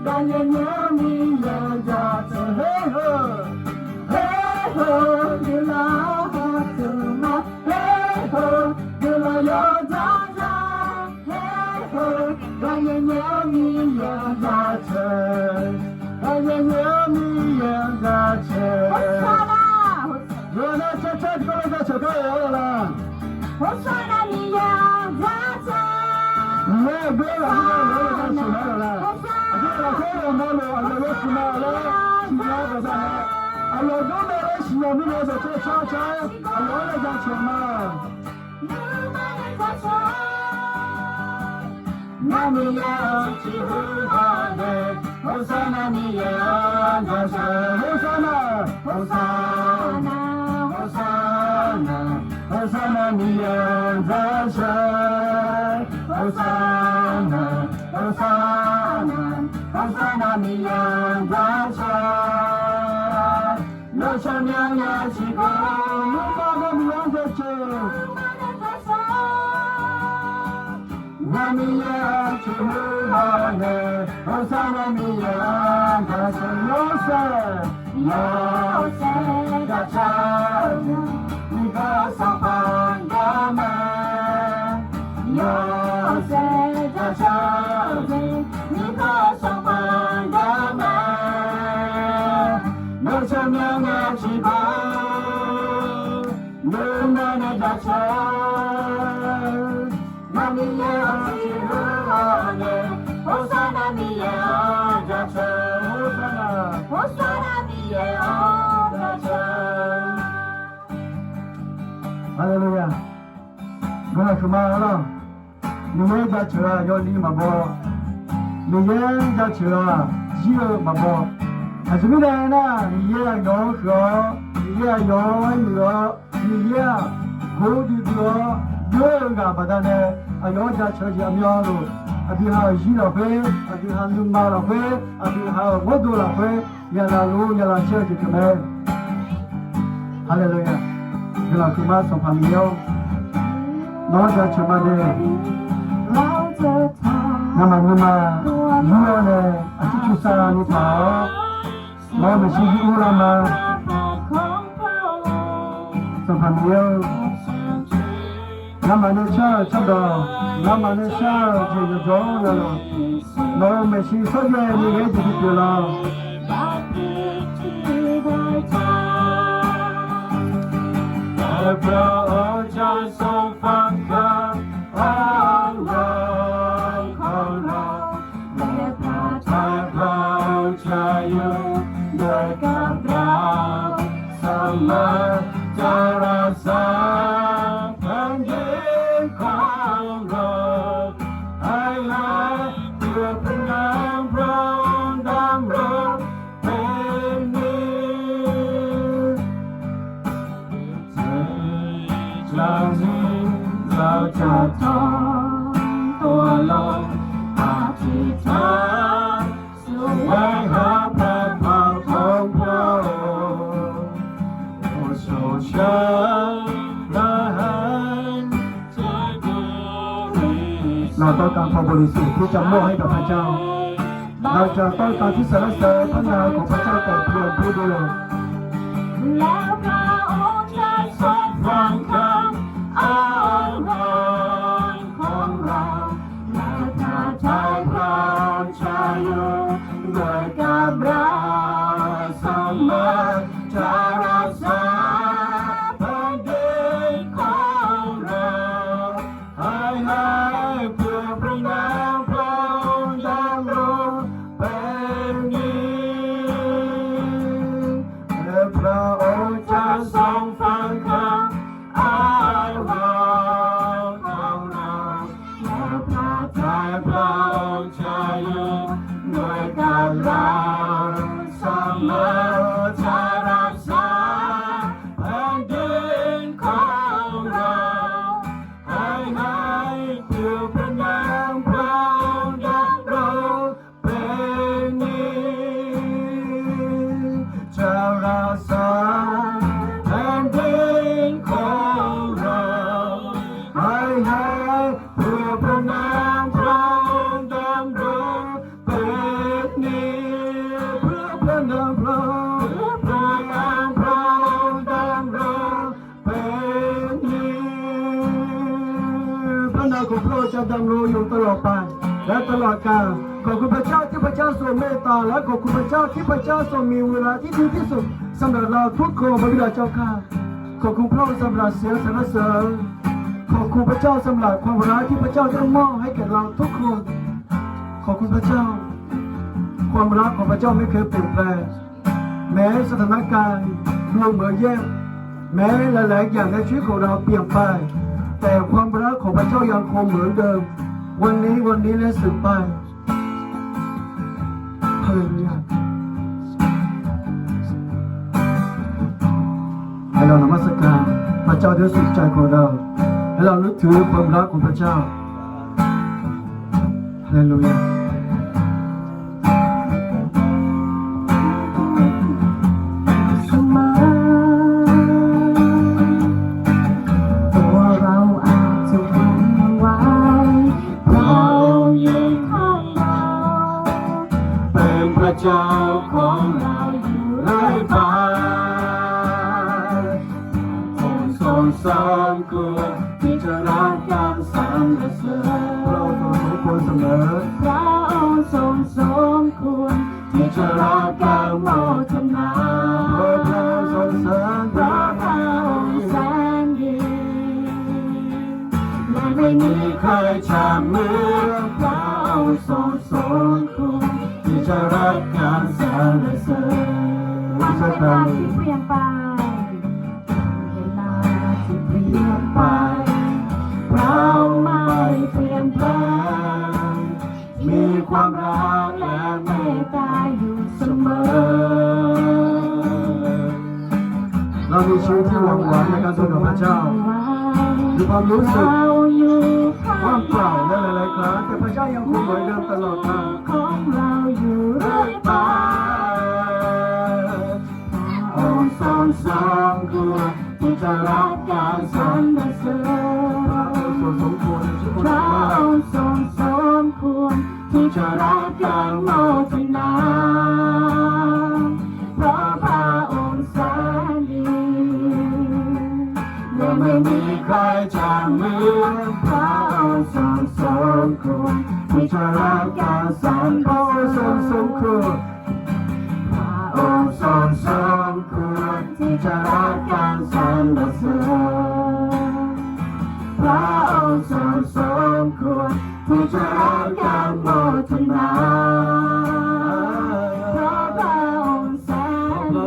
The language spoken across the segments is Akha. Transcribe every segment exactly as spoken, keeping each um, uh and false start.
Gaqnyae nyae-awr Miqyaer-anr jaceuq, her heu, her heu, guiqlanq hawteuq ma, her heu, guiqlanq yawdzanr ja, her heu, gaqnyae nyae-awr Miqyaer-anr jaceuq, gaqnyae nyae-awr Miqyaer-anr jaceuq. Yawqghaq nar carcar tiqkawv laer jaceuq gar-euq-awr laf-a. Hosanna Miqyaer-anr jaceuq. Miqyaer-euq geur lafkhoer nar lawq-anr jaceuq nar lawq la. Aqjeq lafkhoer yawqnan lof aqyawf yawshuif ma laer siqnya-eu baqdanae, aqyawf jawrnae laer siqnya mirnae dawqcar car car-aer aqyawf-anr nae jaceuq ma. Ngar Miqyaer-anr ciqhuiq haw nae, Hosanna Miqyaer-anr jaceuq. Hosanna, Hosanna, Hosanna, Hosanna Miqyaer-anr jaceuq. Hosanna, Hosanna, Hosanna Miqyaer-anr jaceuq. Nawr tsawrmyanr nya ciqkawv, Nuima-anr Miqyaer-anr jaceuq. Ngar Miqyaer-anr ciqhuiq haw nae, Hosanna Miqyaer-anr jaceuq. Yawshaef, yawshaef jaceuq-eu jeq, nymrkhanq sanqpaq gar mae. Yawshaef jaceuq-eu jeq, nymrkhanq sanqpaq gar mae. Nawr tsawrmyanr nya ciqkawv, Nuima nae jaceuq. Ngar Miqyaer-anr ciqhuiq haw nae, Hosanna Miqyaer-anr jaceuq. Hosanna, Hosanna Miqyaer-anr jaceuq. Haleluya. Guiqlanq huiqma lawr. Miqyaer jaceuq-aq yawli maqbaw. Miqyaer jaceuq-aq jir-eu maqbaw. Aqjeq mirnae aernar, Miqyaer aqyawf-anr huiq-awr, Miqyaer aqyawf-anr noeq-awr, Miqyaer-aq gor duidui-awr, deur-eu ghaq baqdanae aqyawf-anr jaceuq-eu jeq aqmyanluf, aqdui ha-euq zir lafkhoer, aqdui ha nuima lafkhoer, aqdui ha-euq gharduq lafkhoer, yaqlaf luf yaqlaf caer-eu jeq pyeuf mae. Haleluya. Guiqlanq huiqma Sanqpaq Miqyaer-or, nawr-anr jaceuq ma de. Ngamaf nuima yur-awr nae aqcir cursar ni taq-awr, nawr-eu maeqshi yur lar ma. Sanqpaq Miqyaer-or, ngamaf nae shar-euq cardawq, ngamaf nae shar-euq jeq yawqjawr-anr navluf, nawq-euq maeqshi shawrjaev ni ghae-aer jeq bipyeuf lawq. Nawq-euq dawrkar paw bawleqsuq tiqjaq mawr-aer gaq paq jar-awr, nawq-euq dawrkar tirsaq lavsav-eu parnar khawf paq jar taef pyeuf-eu bur dov lawq. พระนามของพระองค์จะดำรงอยู่ตลอดไปและตลอดกาล ขอบคุณพระเจ้าที่พระเจ้าทรงเมตตา และขอบคุณพระเจ้าที่พระเจ้าทรงมีเวลาที่ดีที่สุดสำหรับเราทุกคน พระบิดาเจ้าข้า ขอบคุณพระองค์สำหรับเสียงสรรเสริญ ขอบคุณพระเจ้าสำหรับความรักที่พระเจ้าได้มอบให้แก่เราทุกคน ขอบคุณพระเจ้า ความรักของพระเจ้าไม่เคยเปลี่ยนแปลง แม้สถานการณ์ดูเหมือนแย่ แม้หลายๆอย่างในชีวิตของเราเปลี่ยนไป แต่ความรักของพระเจ้ายังคงเหมือนเดิม วันนี้ วันนี้และสืบไป ฮาเลลูยา ให้เรานมัสการพระเจ้าด้วยสุดใจของเรา ให้เรานึกถึงความรักของพระเจ้า ฮาเลลูยา ตัวเราอาจจะหวั่นไหว พระองค์ยืนข้างเรา เป็นพระเจ้าของเราอยู่เรื่อยไป องค์ทรงสมควรที่จะรับการสรรเสริญ พระองค์ทรงสมควรเสมอ พระองค์ทรงสมควรที่จะรับการโมทนา พระองค์ทรงสรรเสริญ เพราะพระองค์แสนดี และไม่มีใครจะเหมือน พระองค์ทรงสมควรที่จะรับการสรรเสริญ วันเวลาที่เปลี่ยนไป เวลาที่เปลี่ยนไป พระองค์ไม่เปลี่ยนแปลง มีความรักและเมตตาอยู่เสมอ เรามีชีวิตที่หวั่นไหวในการเดินกับพระเจ้า มีความรู้สึกว่างเปล่าในหลายๆครั้ง แต่พระเจ้ายังคงเหมือนเดิมตลอดมา ของเราอยู่เรื่อยไป พระองค์ทรงสมควรที่จะรับการสรรเสริญ พระองค์ทรงสมควร พระองค์ทรงสมควรที่จะรับการโมทนา เพราะพระองค์แสนดี และไม่มีใครจะเหมือน พระองค์ทรงสมควรที่จะรับการสรรเสริญ พระองค์ทรงสมควร พระองค์ทรงสมควรที่จะรับการสรรเสริญ พระองค์ทรงสมควรที่จะรับการโมทนา เพราะพระองค์แสนดี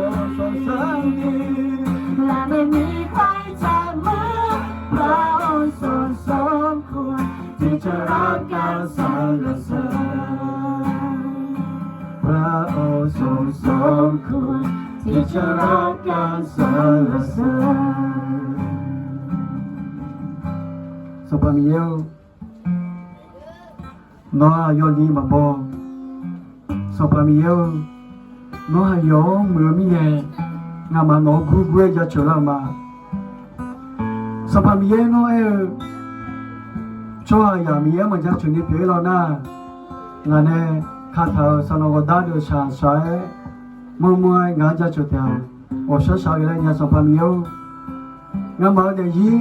และไม่มีใครจะเหมือน พระองค์ทรงสมควรที่จะรับการสรรเสริญ พระองค์ทรงสมควรที่จะรับการสรรเสริญ Sanqpaq Miqyaer-or, nawr-aq yawli maqbaw. Sanqpaq Miqyaer-or, nawr aqyawf-anr muiq-eu mirnae, ngamaf nawq-anr gurgur-aer jaceuq lar-euq ma. Sanqpaq Miqyaer nawr aer-eu, tsawrhaqzaq Miqyaer maqjaceuq ni pyeuf-ir law nar, ngaq nae kataq-euq sanqlanq ghawqdar deuq shaq shaq-aer, manrmanr-aer ngaq-anr jaceuq taef-a. Ghawqshaq shaq-eu laer nya Sanqpaq Miqyaer-or, ngamaf-eu daefzir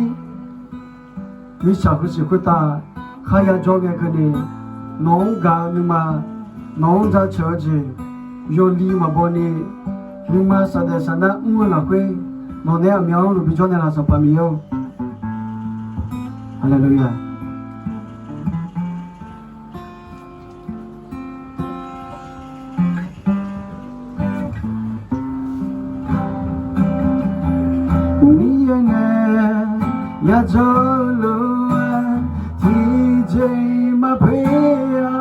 mirtsaq khoersiq khoertav kharya jawr ngae keuvni, nawq-anr gaq-eu nuima, nawq-anr jaceuq-eu jeq, yawli maqbaw ni, nuima saqdaef saqnar mr-eu lafkhoer, nawq nae aqmyan-anr luf bijawr naeqlaf Sanqpaq Miqyaer-or. Haleluya. Miqyaer nae yadzawr lof-aer tiqjeq-iq maqpoeq-a.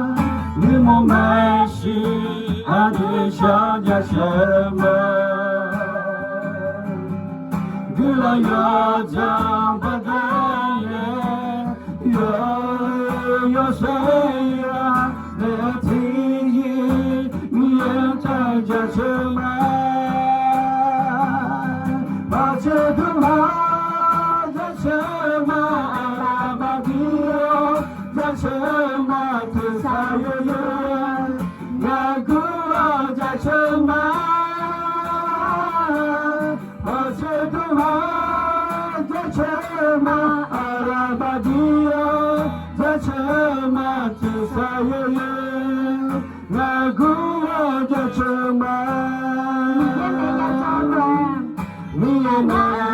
Nuimawr maeqshi aqdui shar jaceuq ma. Guiqlanq yawdzanq baqdanae yawr yawshaer-a. Naeq-aer tiqjeq-iq Miqyaer-anr jaceuq ma. Baqceuq duqma jaceuq ma. Aqlaf maqbi-awr jaceuq ma. Tersaq yoyar ngaqgur-awr jaceuq ma. Aqguv-awr jaceuq ma. Miqyaer nae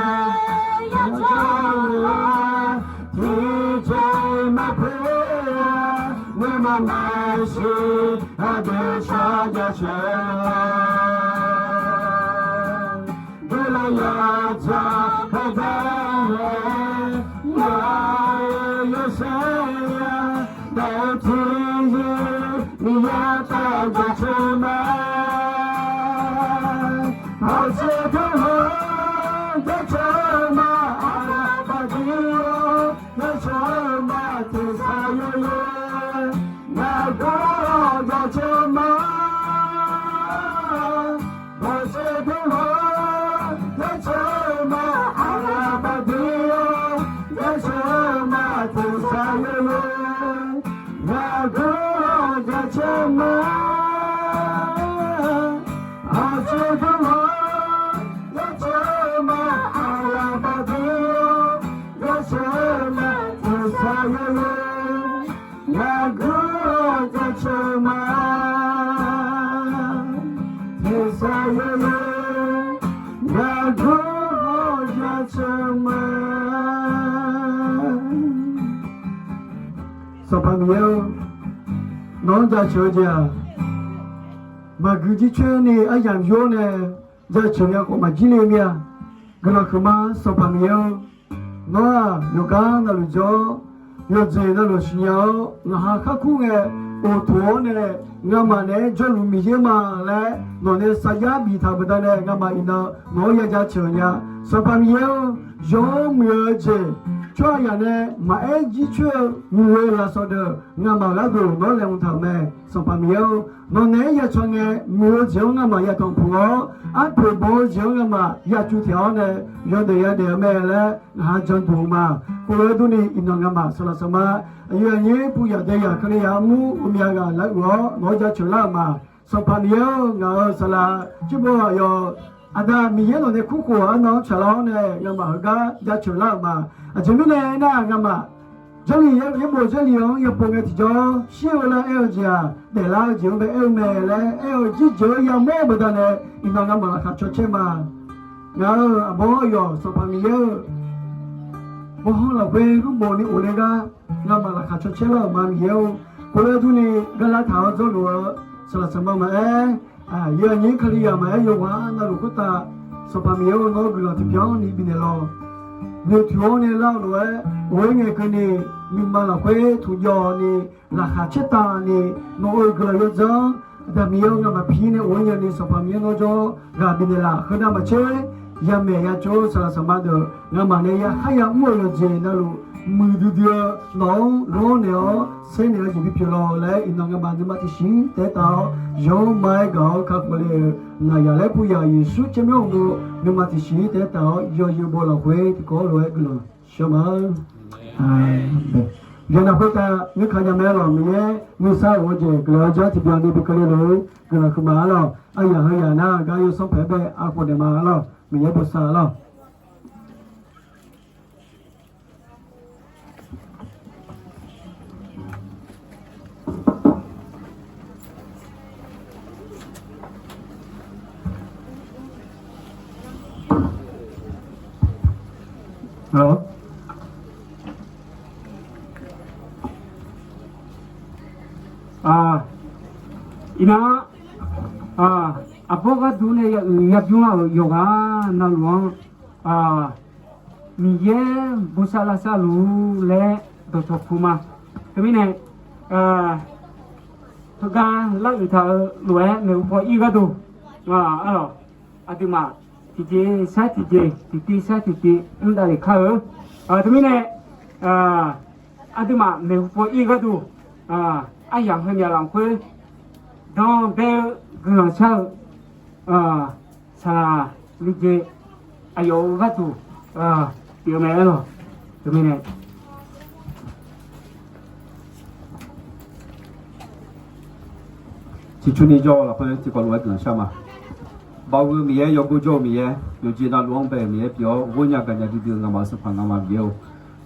yajawr-eu-aq, tiqjeq maqpoeq-a. Nuima maqsiq aqdui shar jaceuq-a. Guiqlanq yadzaq haeqdar-aer, yawqha-euq yawshaef-a. Daef-eu tiqzir Miqyaer taef jaceuq ma. Hawsher teughaq jaceuq ma. Aqlaf baqdir-awr jaceuq ma. Teqsaq yawyoer naqguv-awr jaceuq ma. Hawsher teughaq jaceuq ma. Aqlaf baqdir-awr jaceuq ma. Teqsaq yawyoer naqguv-awr jaceuq ma. Hawsher teughaq jaceuq ma. Aqlaf baqdir-awr jaceuq ma. Teqsaq yawyoer naqguv-awr jaceuq ma. Teqsaq yawyoer naqguv-awr jaceuq ma. Sanqpaq Miqyaer-or, nawq-anr jaceuq-eu jeq-aq, maqgui jircoer ni aryamq yur-awr nae jaceuq nya khawf maqjir le-eu mir-a. Guiqlanq huiqma Sanqpaq Miqyaer-or, nawr-aq yawqgar navluf jawr-awr, yawqjeq navluf siqnya-awr, ngaq ha khar kur ngae, oqtoq-awr nae, ngamaf naeq-aer jawrluf Miqyaer ma laer nawq nae sarjax biftaq-euq baqdanae, ngamaf iqnan nawq-anr ya jaceuq nya. Sanqpaq Miqyaer-or, yawq-anr muiq-eu jeq, tsawrhaqzaq nae maqaer jircoer-eu muiq-eu lafsawq deuq ngamaf-euq gharduq nawq-anr laeqhmq taq-euq mae. Sanqpaq Miqyaer-or, nawq naeq-aer yacaw ngae, muiq-eu jeq-anr ngamaf yatanq puq-awr, arpoeq bawq-eu jeq-anr ngamaf yacuv taeq-awr nae, yawdaef yadaef-eu mae laer ngaq ha janduq-eu ma. Khoerlof-aer durni iqnan ngamaf saqlaq saqma, aqyuif aqnyir puyaq daeyaq Kalizaq armur ghawqmya ghaq lar uiq-awr nawq-anr jaceuq lar-euq ma. Sanqpaq Miqyaer-or, ngaq-euq saqlaq jir baw aqyawf, Aqda Miqyaer nawq nae kurkhof arnan-anr tsaqlar-awr nae ngamaf heugar jaceuq lar-euq ma. Aqjeq mirnae aernar, ngamaf Jarlif yaerbof Jarlif-anr yapov ngae tiqjawr shir-eu laer aer-eu jeq-aq, daeflar-eu jeq-anr bae aer-eu mae laer aer-eu jirjeuq-anr yamawr-eu baqdanae, iqnan ngamaf laqkhaq caw caer ma. Ngaq-euq aqbawr aqyawf Sanqpaq Miqyaer-eu, bawrhanr lafkhoer gurbof ni of le gar, ngamaf laqkhaq caw caer lar-euq ma Miqyaer-or. Khoerlof-aer durni gar lar taq-awr dzawrluf-eu saqlaq saqma maqaer, aqyuif aqnyir Kalizaq maqaer, yawqghaq navluf khoertav Sanqpaq Miqyaer-or, nawr guiqlanq tiqbyan ni bifnaeq lawq. Noeqtmq-awr nae lar-eu lof-aer of-aer ngae keuvni, nuima lafkhoer tmqjawv ni, laqkhaq caertaq ni, nawq-euq guiqlanq yawdzanr, Aqda Miqyaer-or, ngamaf pi nae of-aer nyani Sanqpaq Miqyaer nawr jawr ghaq bifnaeq laf. Khoernar maqtser, yamaeq yacov-eu saqlaq saqma deuq ngamaf nae yakhar yamr-euq yawqjeq navluf muiqdui dui-eu nawq-anr lawrnaeq-awr saernaeq-eu jeq bipyeuf lawq laer, iqnan ngamaf nuima tiqsiq taef-aer taf-awr, yawr ma-aer gaq-awr kakhof le-euq naqyaq laer puyaq Yeqsur caermyanr uqmov nuima tiqsiq taef-aer taf-awr, yawzeu baw lafkhoer tiqkawv lof-aer guiqlanq shar ma. Yawqnan khoertav nuikaq nya mae lawq. Miqyaer nuisar of-eu jeq guiqlanq-eu jar tiqbyan ni bi keuvle luf-eu guiqlanq huiqma-a lawq. Aryaq heuyaq nar gar yawsanr paeq-aer bae arkhof daef ma-a lawq. Miqyaer bosav-a lawq. Iqnan, aqbawr gharduq nae ya uiq ya bymr-a-euq yawqghaq navluf-anr, Miqyaer bosav lavsav luf-ur laer dawqcawq puq ma. Teumirnae, heugar lar uiq taq-eu lof-aer maeqhu paw ir gharduq, aqduimaf tiqjeq sar tiqjeq, tiqtiv sar tiqtiv mr davlef kar-eu. Teumirnae, aqduimaf maeqhu paw ir gharduq, aryaq heumyaq lafkhoer danbae-eu guiqlanq shar-eu saqlaq nuijeq aqyawf-euq gharduq pyeuf-eu mae aer lawq. Teumirnae ciqcurni jawr-eu lafkhoer tiqkawv lof-aer guiqlanq shar ma. Baoq-eu Miqyaer, yawgor jawr-eu Miqyaer, yawqjeq navluf-anr bae-euq Miqyaer pyeuf-awr, ghornya gaqnya duidui-eu ngamaf-euq Sanqpaq ngamaf Miqyaer-or,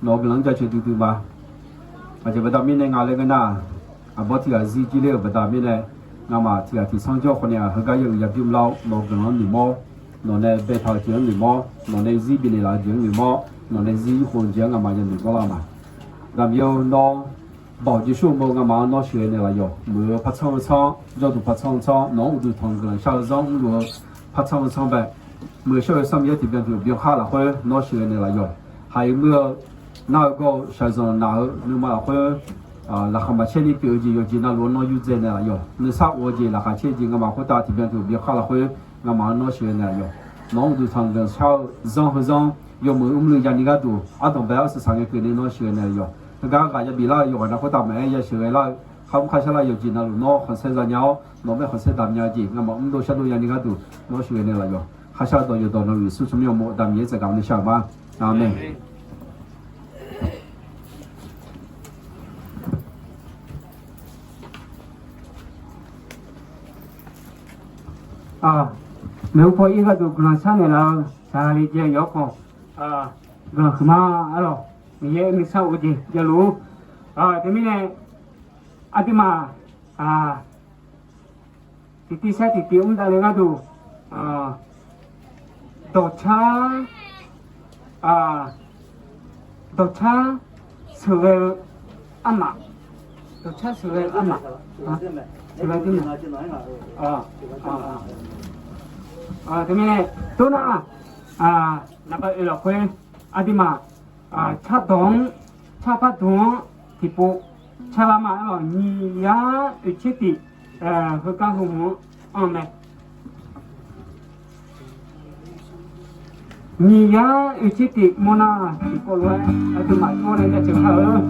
nawq-euq guiqlanq-anr jaceuq duidui ma. Aqjeq baqda mirnae nga laer ngeur nar, aqbawr tiq ghaq zir jir ler-euq baqda mirnae, Ngamaf tiqghaq tiqsanr jawr khawf nae-aq, heugar ya uiq ya bymr lar-awr, nawq-eu guiqlanq-anr noeqmawr, nawq nae baetaq-eu jeq-anr noeqmawr, nawq nae zir bifnaeq laf-eu jeq-anr noeqmawr, nawq nae zir yurkhof-eu jeq-anr ngamaf yanoeq gawrlar-eu ma. Gaqmiq-eu nawr, Baoq jeqsur-eu ma ngamaf-anr nawr sheuqghae naeqlaf yawq. Muiq-eu partsanr-eu tsanr, jawrduq partsanr-eu tsanr, nawq-anr uqduq tanq guiqlanq shar-eu zanr mrluf-eu partsanr-eu tsanr bae. Muiq-eu shawr-eu sarmir-aer tiqbyan tiqlof byankhar lafkhoer nawr sheuqghae naeqlaf yawq. Haiq muir-eu nar-eu gawr-eu shaqzanq naq-eu nuima lafkhoer, laqkhaq maqcaer ni pyeuf-eu jeq yawqjeq navluf-anr nawr yurdzae naeqlaf yawq. Nuisar of-eu jeq laqkhaq caer jeq ngamaf khoertav tiqbyan tiqlof byankhar lafkhoer ngamaf-anr nawr sheuqghae naeqlaf yawq. Nawq-anr uqduq tanq guiqlanq shar-eu zanr heu zanr yawmuiq mrluf yanigar duq ardanqbae-awr suqsaq ngae keuvni nawr sheuqghae naeqlaf yawq. Heugar ghaq yabif lar-eu yawqghaq na khoertav maqaer ya sheuqghae lar-eu, kharmr kharshar lar yawqjeq navluf nawr khanqsaer zanya-awr, nawq-anr khanqsaer damq nya-eu jeq ngamaf mr dov shardov yanigar duq nawr sheuqghae naeqlaf yawq. Kharshar dawq yawqdawq navluf Yeqsur tsawrmyanr uqmov damq nyaef-aer tsaevgaq-awr nuishar-euq ma. Aqmeq. Maeqhu paw ir gharduq guiqlanq sharnaeq laf-eu saqlaq le jae yawr khawf, guiqlanq huiqma arlawq. Miqyaer nuisar of-eu jeq javluf-ur. Teumirnae aqduimaf tiqtiv saer tiqtiv mr davle gharduq, dawqcar, dawqcar sheuqghae-eu armaf, dawqcar sheuqghae-eu armaf, sheuqghae-eu armaf. Teumirnae, tornar, naqba oe lafkhoer aqduimaf cardawq-anr carpar duq-anr tiqpov carlar ma. Aerlawq, nyiq yar oeq tser tif, heugar heu hmq-anr anr mae. Nyiq yar oeq tser tif mawrnar tiqkawv lof-aer aqduimaf jawr nae jaceuq kar-eu.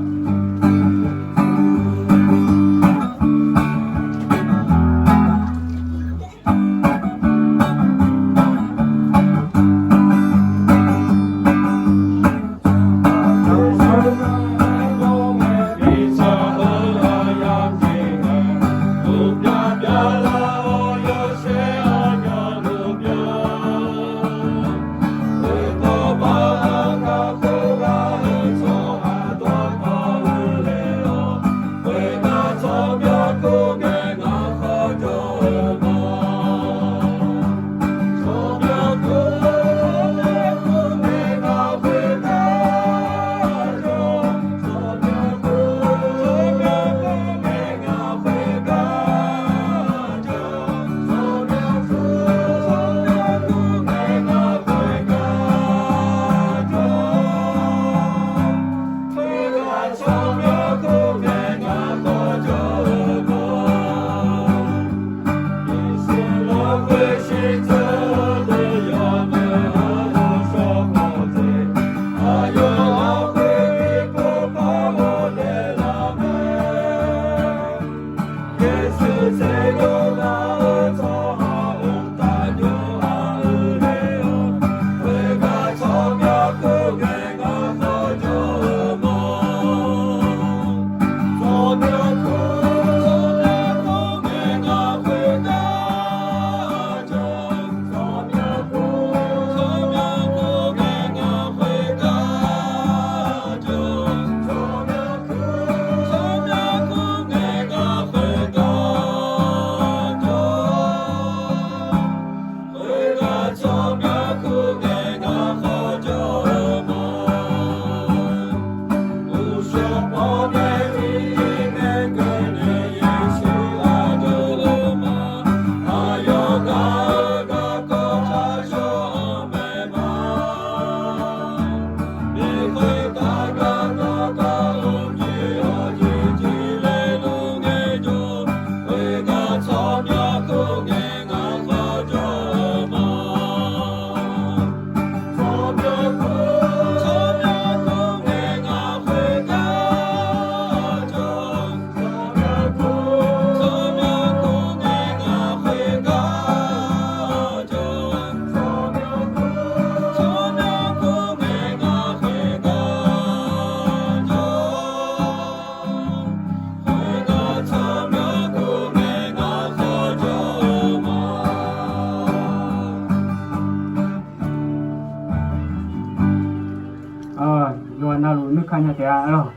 Yawqha navluf nuikar nya taef-a arlawq.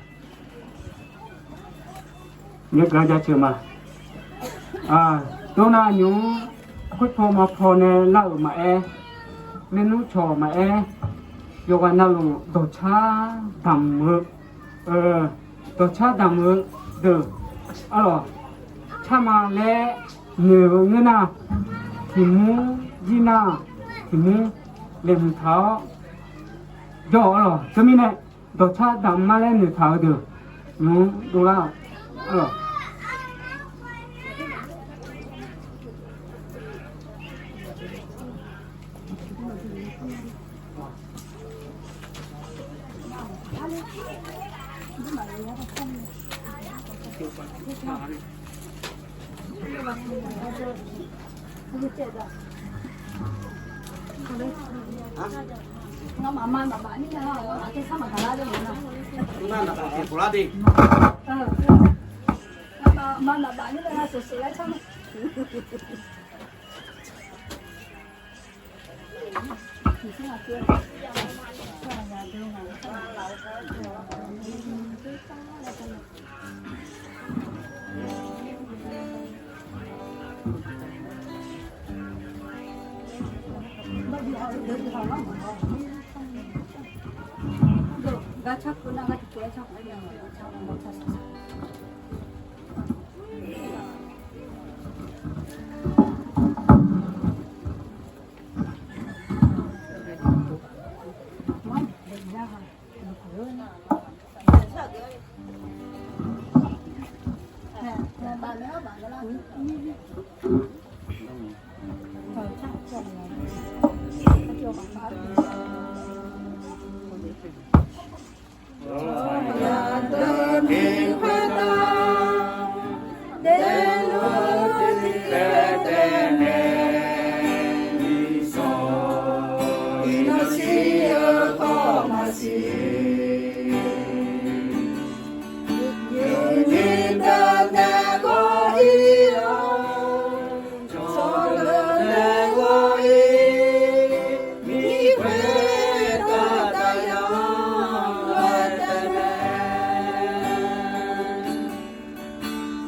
Nymr guiqlanq jaceuq ma. Aq, dawrnar nymr khoerpaw mapaw nae lar-euq maqaer, maernmr cawq maqaer, yawqghaq navluf dawqcar damq-eu, dawqcar damq-eu deuq, arlawq, carma laer noeq-eu ngeur nar, tiqmur, zir nar, tiqmur laeqhmq taq-awr jawr-awq, arlawq. Teumirnae dawqcar damq ma laer noeqtaq-eu deuq nymr dovlar-awq, arlawq.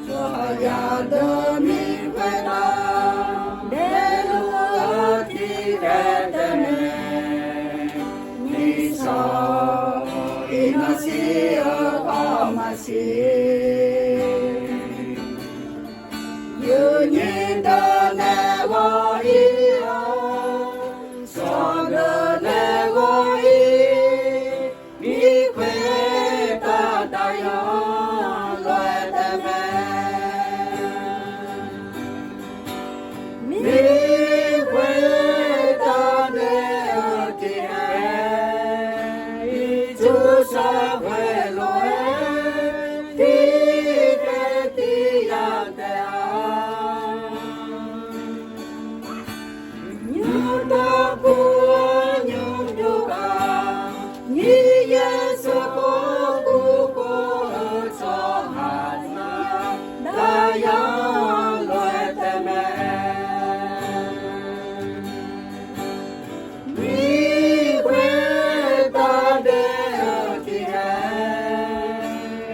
Tsawrhaq yadeuq mirkhoer taq daefluf-eu tiqkhaeq taef mae. Miqsawq iqnan shir-eu khawf maqsiq. Yawnyir deuq nae ghawq-ir-awr, sawqdeuq nae ghawq-ir, mirkhoer taq daqyan lof-aer taef mae. Mirkhoer taq daef-eu tiqkhaeq, ircuf sar ghoeq lof-aer, tiqkhaeq tiqyamq taef-a. Nymr dawr kur-awr nymr byov ghaq, Miqyaer sheuqkhof kur khov-eu tsawrhaq tiq yar, daqyan lof-aer taef mae. Mirkhoer taq daef-eu tiqkhaeq,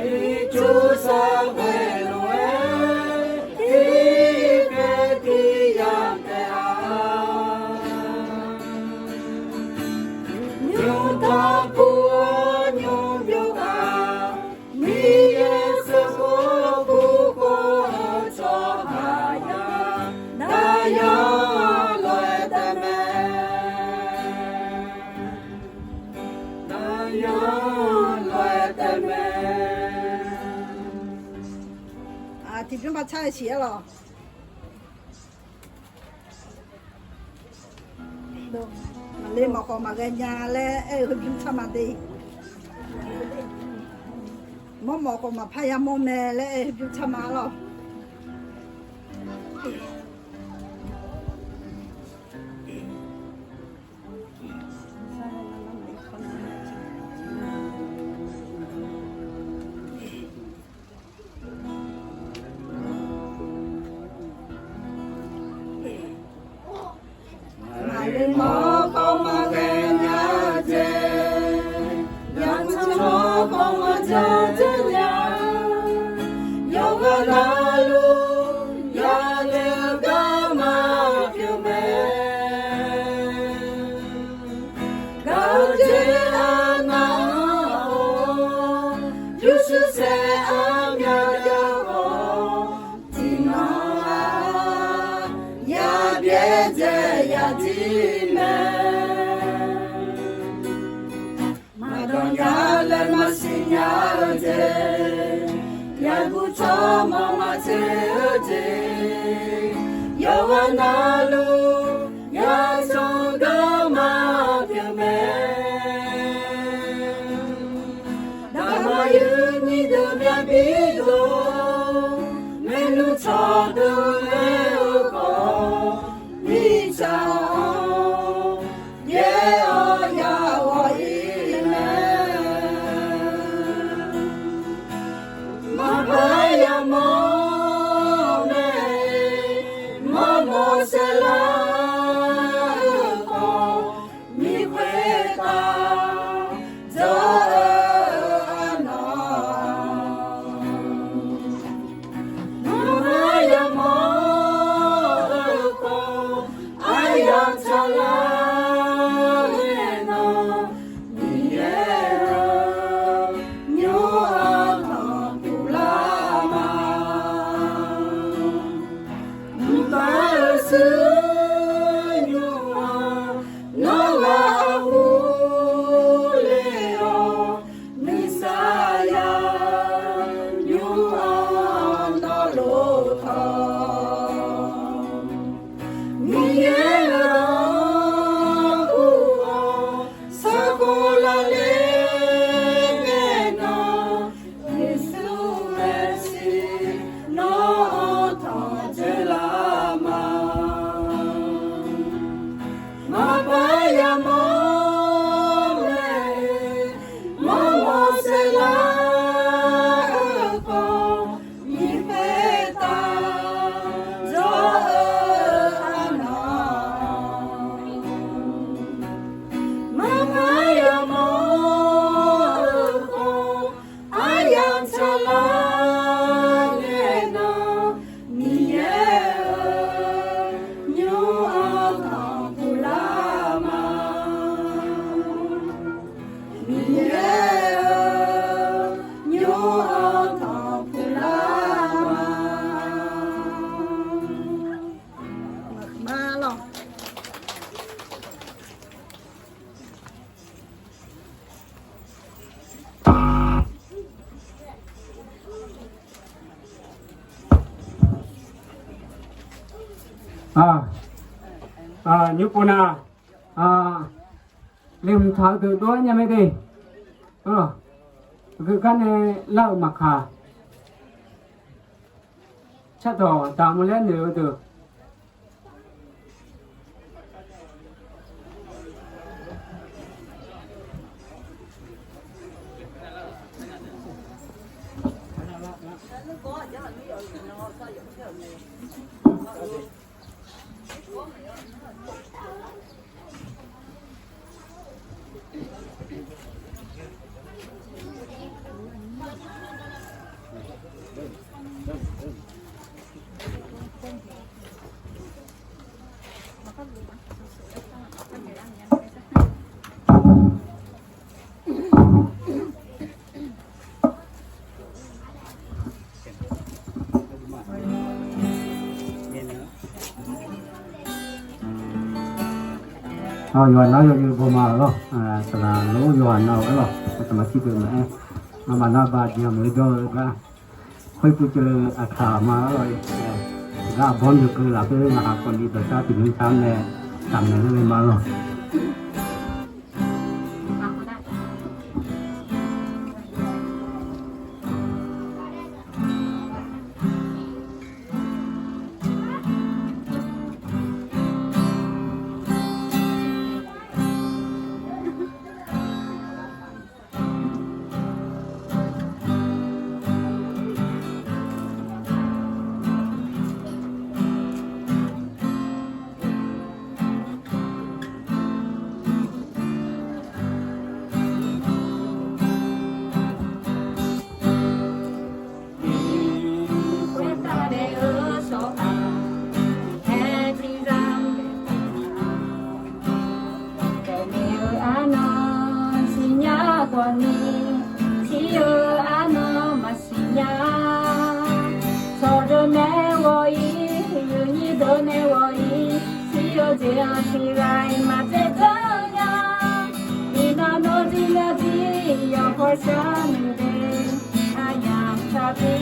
ircuf sar ghoeq lof-aer, tiqkhaeq tiqyamq taef-a. Nymr dawr kur-awr nymr byov ghaq, Miqyaer sheuqkhof kur khov-eu tsawrhaq yar, daqyan lof-aer taef mae. Daqyan lof-aer taef mae. Tiqbymr baqcar-eu siq-aer lawq. Maqle mawf khawf maqghae nya laer aer-eu heubymr tsar ma de. Mawr mawf khawf maqpar yamawr mae laer aer-eu heubymr tsar ma lawq. Maqle mawf khawf maqghae nya-eu jeq, yaqcan mawf khawf maqjan dzer nya. Yawqghaq navluf ya Yaerdzae yaqdir mae. Maqdanq nya laer maqsiq nya-eu jeq, yaqguv tsawrmawq maqtsoeq-eu jeq, yawqghaq navluf yawsanr garma pyeuf mae. Daqma yuf nyiq deuq myavbi dov, maernmr tsawqdeuq-aer-eu khawf, mirtsaq-anr yaer-awr yaghawq-ir mae. Maqpar yamawr mae, mawrmawr saerlar-eu khawf, mirkhoer tav dzawr-eu arnan. Maqpar yamawr-eu khawf, aryamq tsaqlar-aer nan, Miqyaer-eu nymr-anr tanqpuq lar ma. Mqtav-eu shuir nymr-anr nawr ghaq ghur le-awr, nuisar ya nymr-anr nawr lof tawq. Miqyaer-euq anr ur-awr sarkhof lavler ngae nan, Yeqsur maeqshi nawr-anr tanqdzoer lar ma. Maqpar yamawr mae, mawrmawr saerlar-eu khawf, mirkhoer tav dzawr-eu arnan. Maqpar yamawr-eu khawf, aryamq tsaqlar ngae nan, Miqyaer-euq nymr-anr tanqpuq lar ma. Miqyaer-euq nymr-anr tanqpuq lar ma. Nymr pov na, le mqtaq-eu deuq dov-aer nya mae de. Aqgeu gar nae lar-euq maqkaq, tsardawq daq mawr laer noeq-eu deuq. Yawqha nar yawqha bawma-euq lawr, saqlaq lof yawqha nar-euq aer lawq, saqma tir deuq maqaer, ngamaf nar ba jeq-anr maqgeur jawr-eu gar, khoer puiv ceuv aqkaq ma-awr, gar bawr yawqkeuv lafkhoer ngaqkhaq kawvni dawqshar tiqmir sar nae taqmaeq ler ghae ma lawq. Jeq-anr tiqghaq-iq maqdzaeq dzeur nya. Iqnan nawr jir nar jir yawqkhawf shar muiq de. Aryamq taqbi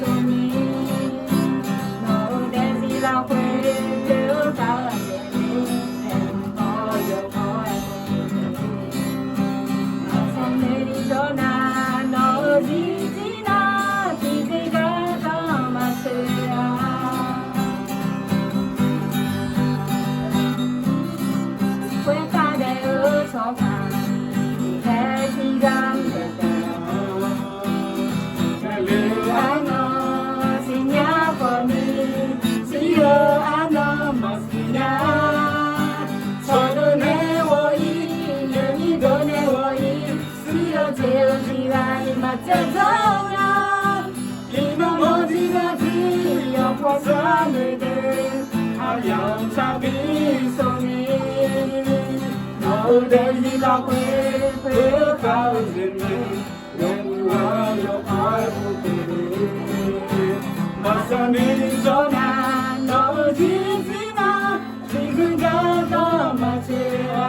tuni, nawq-euq daefzir lafkhoer khoer-eu gaq-eu jeq, aermawr yawqghaq-aer aqcawq nae jawr nar, nawq-euq zir zir nar tiqjeq gardanr maqtsoeq-a. Khoertav daef-eu tsawrhaq, aer tiqgar daef-a. Arnan siqnya khawfni, shir-eu arnan maqsiq nya. Tsawqdeuq nae ghawq-ir, yawnyir deuq nae ghawq-ir, shir-eu jeq-eu tiqghaq-iq maqdzaeq dzeur nya. Iqnan nawr jir nar jir yawqkhawf shar muiq de. Aryamq taqbi tuni, nawq-euq daefzir lafkhoer khoer-eu gaq-eu jeq mae. Yawqghaq yawqghaq-aer pu de. Maqsaq nae jawr nar, nawq-euq zir zir nar tiqjeq gardanr maqtsoeq-a.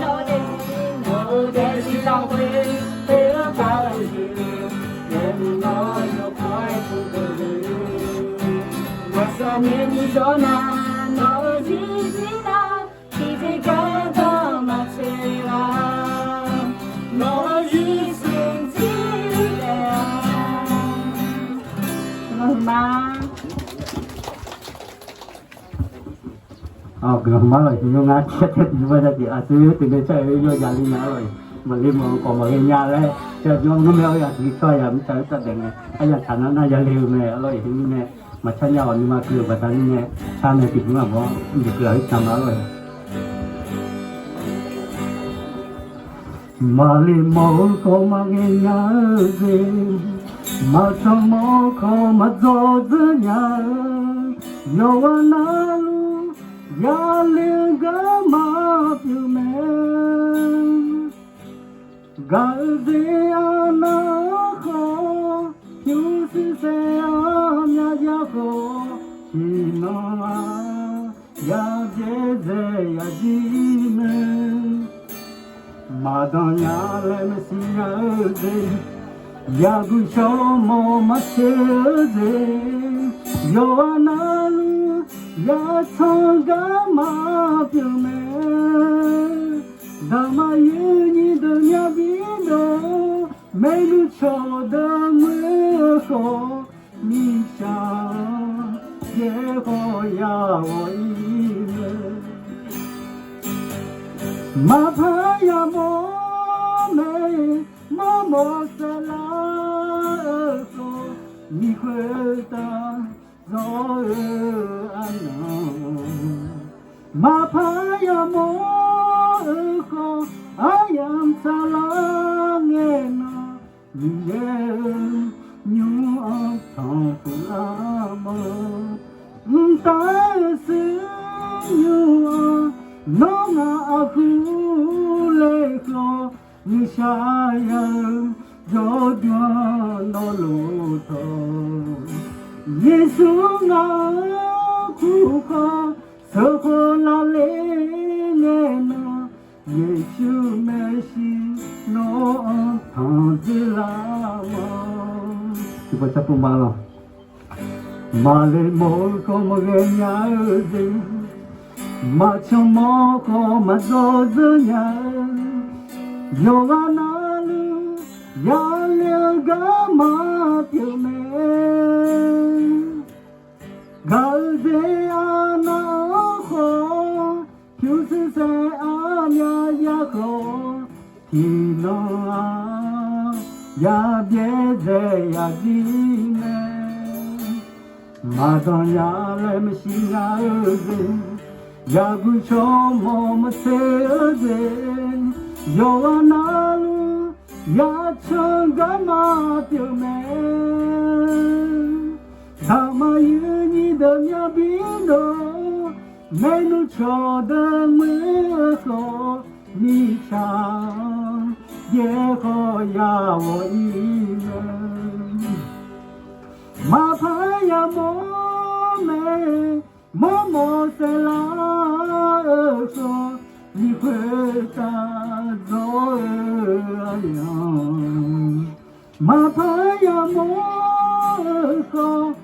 Nawq-euq daefzir lafkhoer khoer-eu gaq-eu jeq, aermawr yawqghaq-aer pu de. Maqsaq nae jawr nar, nawq-euq zir zir nar tiqjeq gardanr maqtsoeq-a. Nawq-euq zir zir taef-a. Guiqlanq huiqma lawq, iqnan ngar caer tae tiqjawr-aer aqsur teunae caer-eu yawzaq le nya lawq. Maqle mawf-eu khawf maqghae nya laer, caer jawr nmr mae. Aryaq tiqjawr-aer ya mirtsaq-eu taf daef ngae, aryaq taq nar nar yale-eu mae. Arlawr-iq heu mirnae maqcar nya-awq, nuima keuv-eu baqda mirnae car nae tiqjawr-aq mawr jeq keuv-aq hoer taq ma lawq. Maqle mawf-eu khawf maqghae nya-eu jeq, maqcan mawf-eu khawf maqdzawr dzeur nya-eu, yawqghaq navluf yale-eu garma pyeuf mae. Gaq-eu jeq arnav-anr khawf, pyurshuir saer armyav ya khawf, tiqnan-aq yabyaerdzae yajir mae. Maqdanq nya laer maqsiq nya-eu jeq, yagui shawr mawq maqtsoeq-eu jeq, yawqghaq navluf yacan garma pyeuf mae. Daqma yawnyir deuq myavbi dov, maernmr cawqdeuq muir-eu khawf, mirtsaq-anr yaerkhawf ya ghawq-ir mae. Maqpar yamawr mae, mawrmawf saerlar-eu khawf, miqkhoeq taf zawr-eu arnan, maqpar yamawr-eu khawf, aryamq tsaqlar ngae nan, Miqyaer-euq nymr-anr tanqpuq lar ma. Mqtav-euq shuir nymr-anr nawr ngaq aqhu le khawf, nuishar ya-eu yawduq-anr nawr lof tawq. Yeqsur ngaq-anr kur khawf, sheuqkhof laf le ngae nan, Yeqsur maeqshi nawr-anr tanqdzoer lar ma. Tiqpov carpov ma lawq. Maqle mawf-eu khawf maqghae nya-eu jeq, maqcan mawf khawf maqdzawr dzeur nya-eu, yawqghaq navluf yale-eu garma pyeuf mae. Gaq-eu jeq arnav-anr khawf, pyurshuir saer armyav ya khawf, tiqnan-aq yabyaerdzae yajir mae. Maqdanq nya laer maqsiq nya-eu jeq, yagui shawr mawq maqtsoeq-eu jeq, yawqghaq navluf yacan garma pyeuf mae. Daqma yawnyir deuq myavbi dov, maernmr cawqdeuq muir-eu khawf, mirtsaq-anr yaerkhawf ya ghawq-ir mae. Maqpar yamawr mae, mawrmawf saerlar-eu Ni khoertav dzawr-eu aqyawf, maqpar yamawr-eu khawf,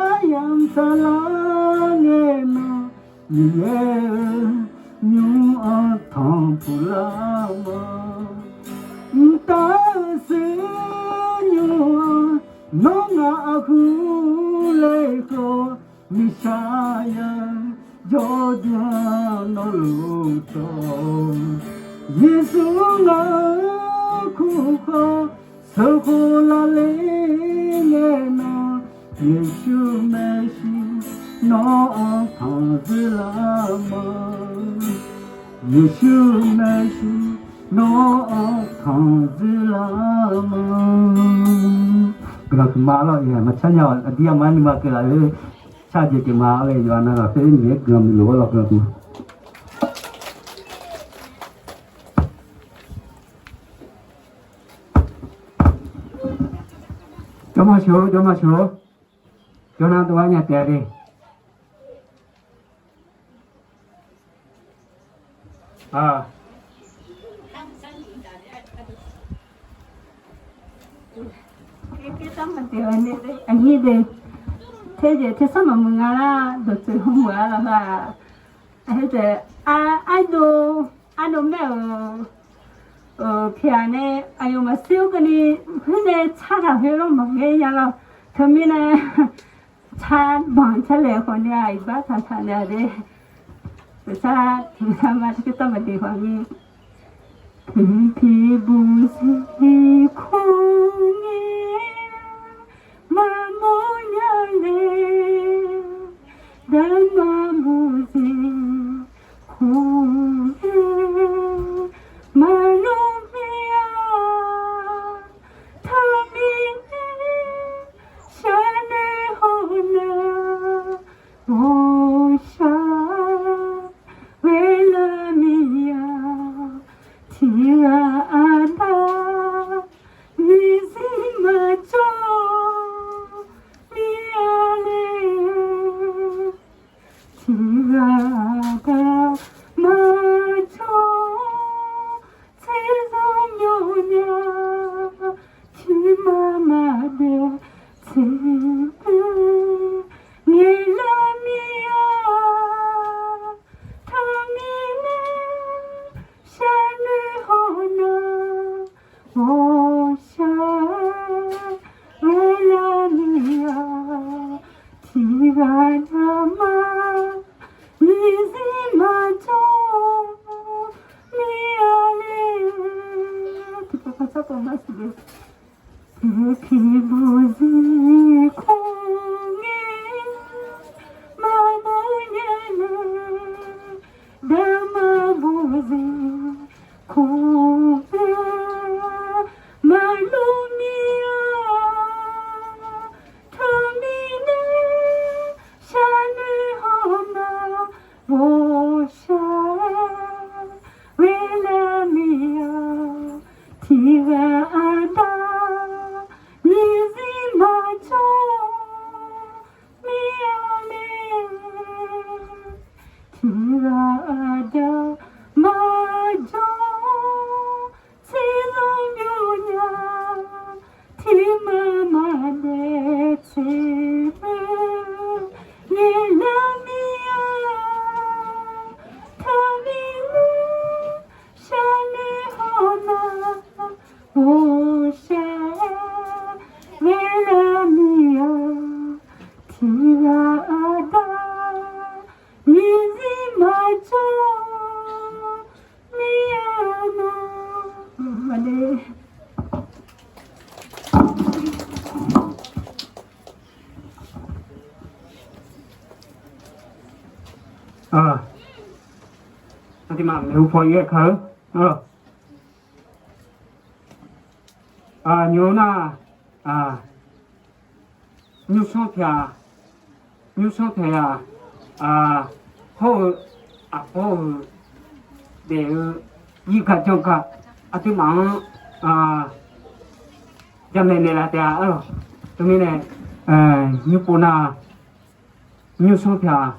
aryamq saqlar ngae nan, Miqyaer-euq nymr-anr tanqpuq lar ma. Mqtav-euq shuir nymr-anr nawr ngaq aqhuiq le khawf, Miqshaq ya jawrduq-anr nawr lof-awr, Yeqsur ngaq-anr kur khawf, sheuqkhof laf le ngae nan, Yeqsur maeqshi nawr-anr tanqdzoer lar ma. Yeqsur maeqshi nawr-anr tanqdzoer lar ma. Guiqlanq huiqma lawr, maqcar nya-awq, aqdir aqma nuima keuvlaf-eu, shar jeq pyeufma-awr laer yawqha navluf khoer Miqyaer guiqlanq bif lof-awr lawr guiqlanq huiqma. Jawrma sheuq-or, jawrma sheuq-or. Jawrnar dov-ar nya taef-a de. Aqnyir de, terjeq tersar maqmuiq nga lar, dawqtsuif hmq meuq-a lawq heu-aq. Aqheu taef, ardov, ardov maer-euq pyaeq-aq nae, aqyawf maqshir-awr keuvni khoer nae tsar taq khoer lawr maqghae nya lawr. Teumirnae, tsar banq tsar laeq khawf ni-aq, iqbax taqtaq naeq-a de. Tersar, tersar ma, tersar maqdeq khawf ni. Tiqpiq buq ziq kur ngae, maqmawr nya le, dama buq ziq kur ngae, maqlor mir-a, teumirnae, sharnoeq haw nar, ghawqshaq ghae lar mir-a, tiqghaq aqda miqzir maqjawr mir-a le. Tiqghaq aqda maqjawr, tserzanr myawf nya, tiqma maqdaef tseqdui ngaeqlar mir-a, teumirnae sharnoeq haw nar, ghawqshaq ghae lar mir-a, tiqghaq navmaqni zir maqjawr mir-a le. Tiqpiq buq ziq kur ngae, maqmawr nya le, dama buq ziq kur ngae, maqlor mir-a, teumirnae sharnoeq haw nar, ghawqshaq ghae lar mir-a, tiqghaq aqda miqzir maqjawr mir-a le. Tiqghaq aqda maqjawr, tserzanr myawf nya, tiqma maqdaef tseqdui ngaeqlar mir-a, teumirnae sharnoeq haw nar, ghawqshaq ghae lar mir-a, tiqghaq aqda miqzir maqjawr mir-a nar. Aqduimaf maeqhu paw yaer kar-eu. Nymr nar, nymrsanr pyaq, nymrsanr pyaq yaq, hawr-eu aqbawr-euq daef-eu yirgaq janrgaq aqduimaf-anr jamaeq naeqlaf taef-a arlawq. Teumirnae, nymr pov nar, nymrsanr pyaq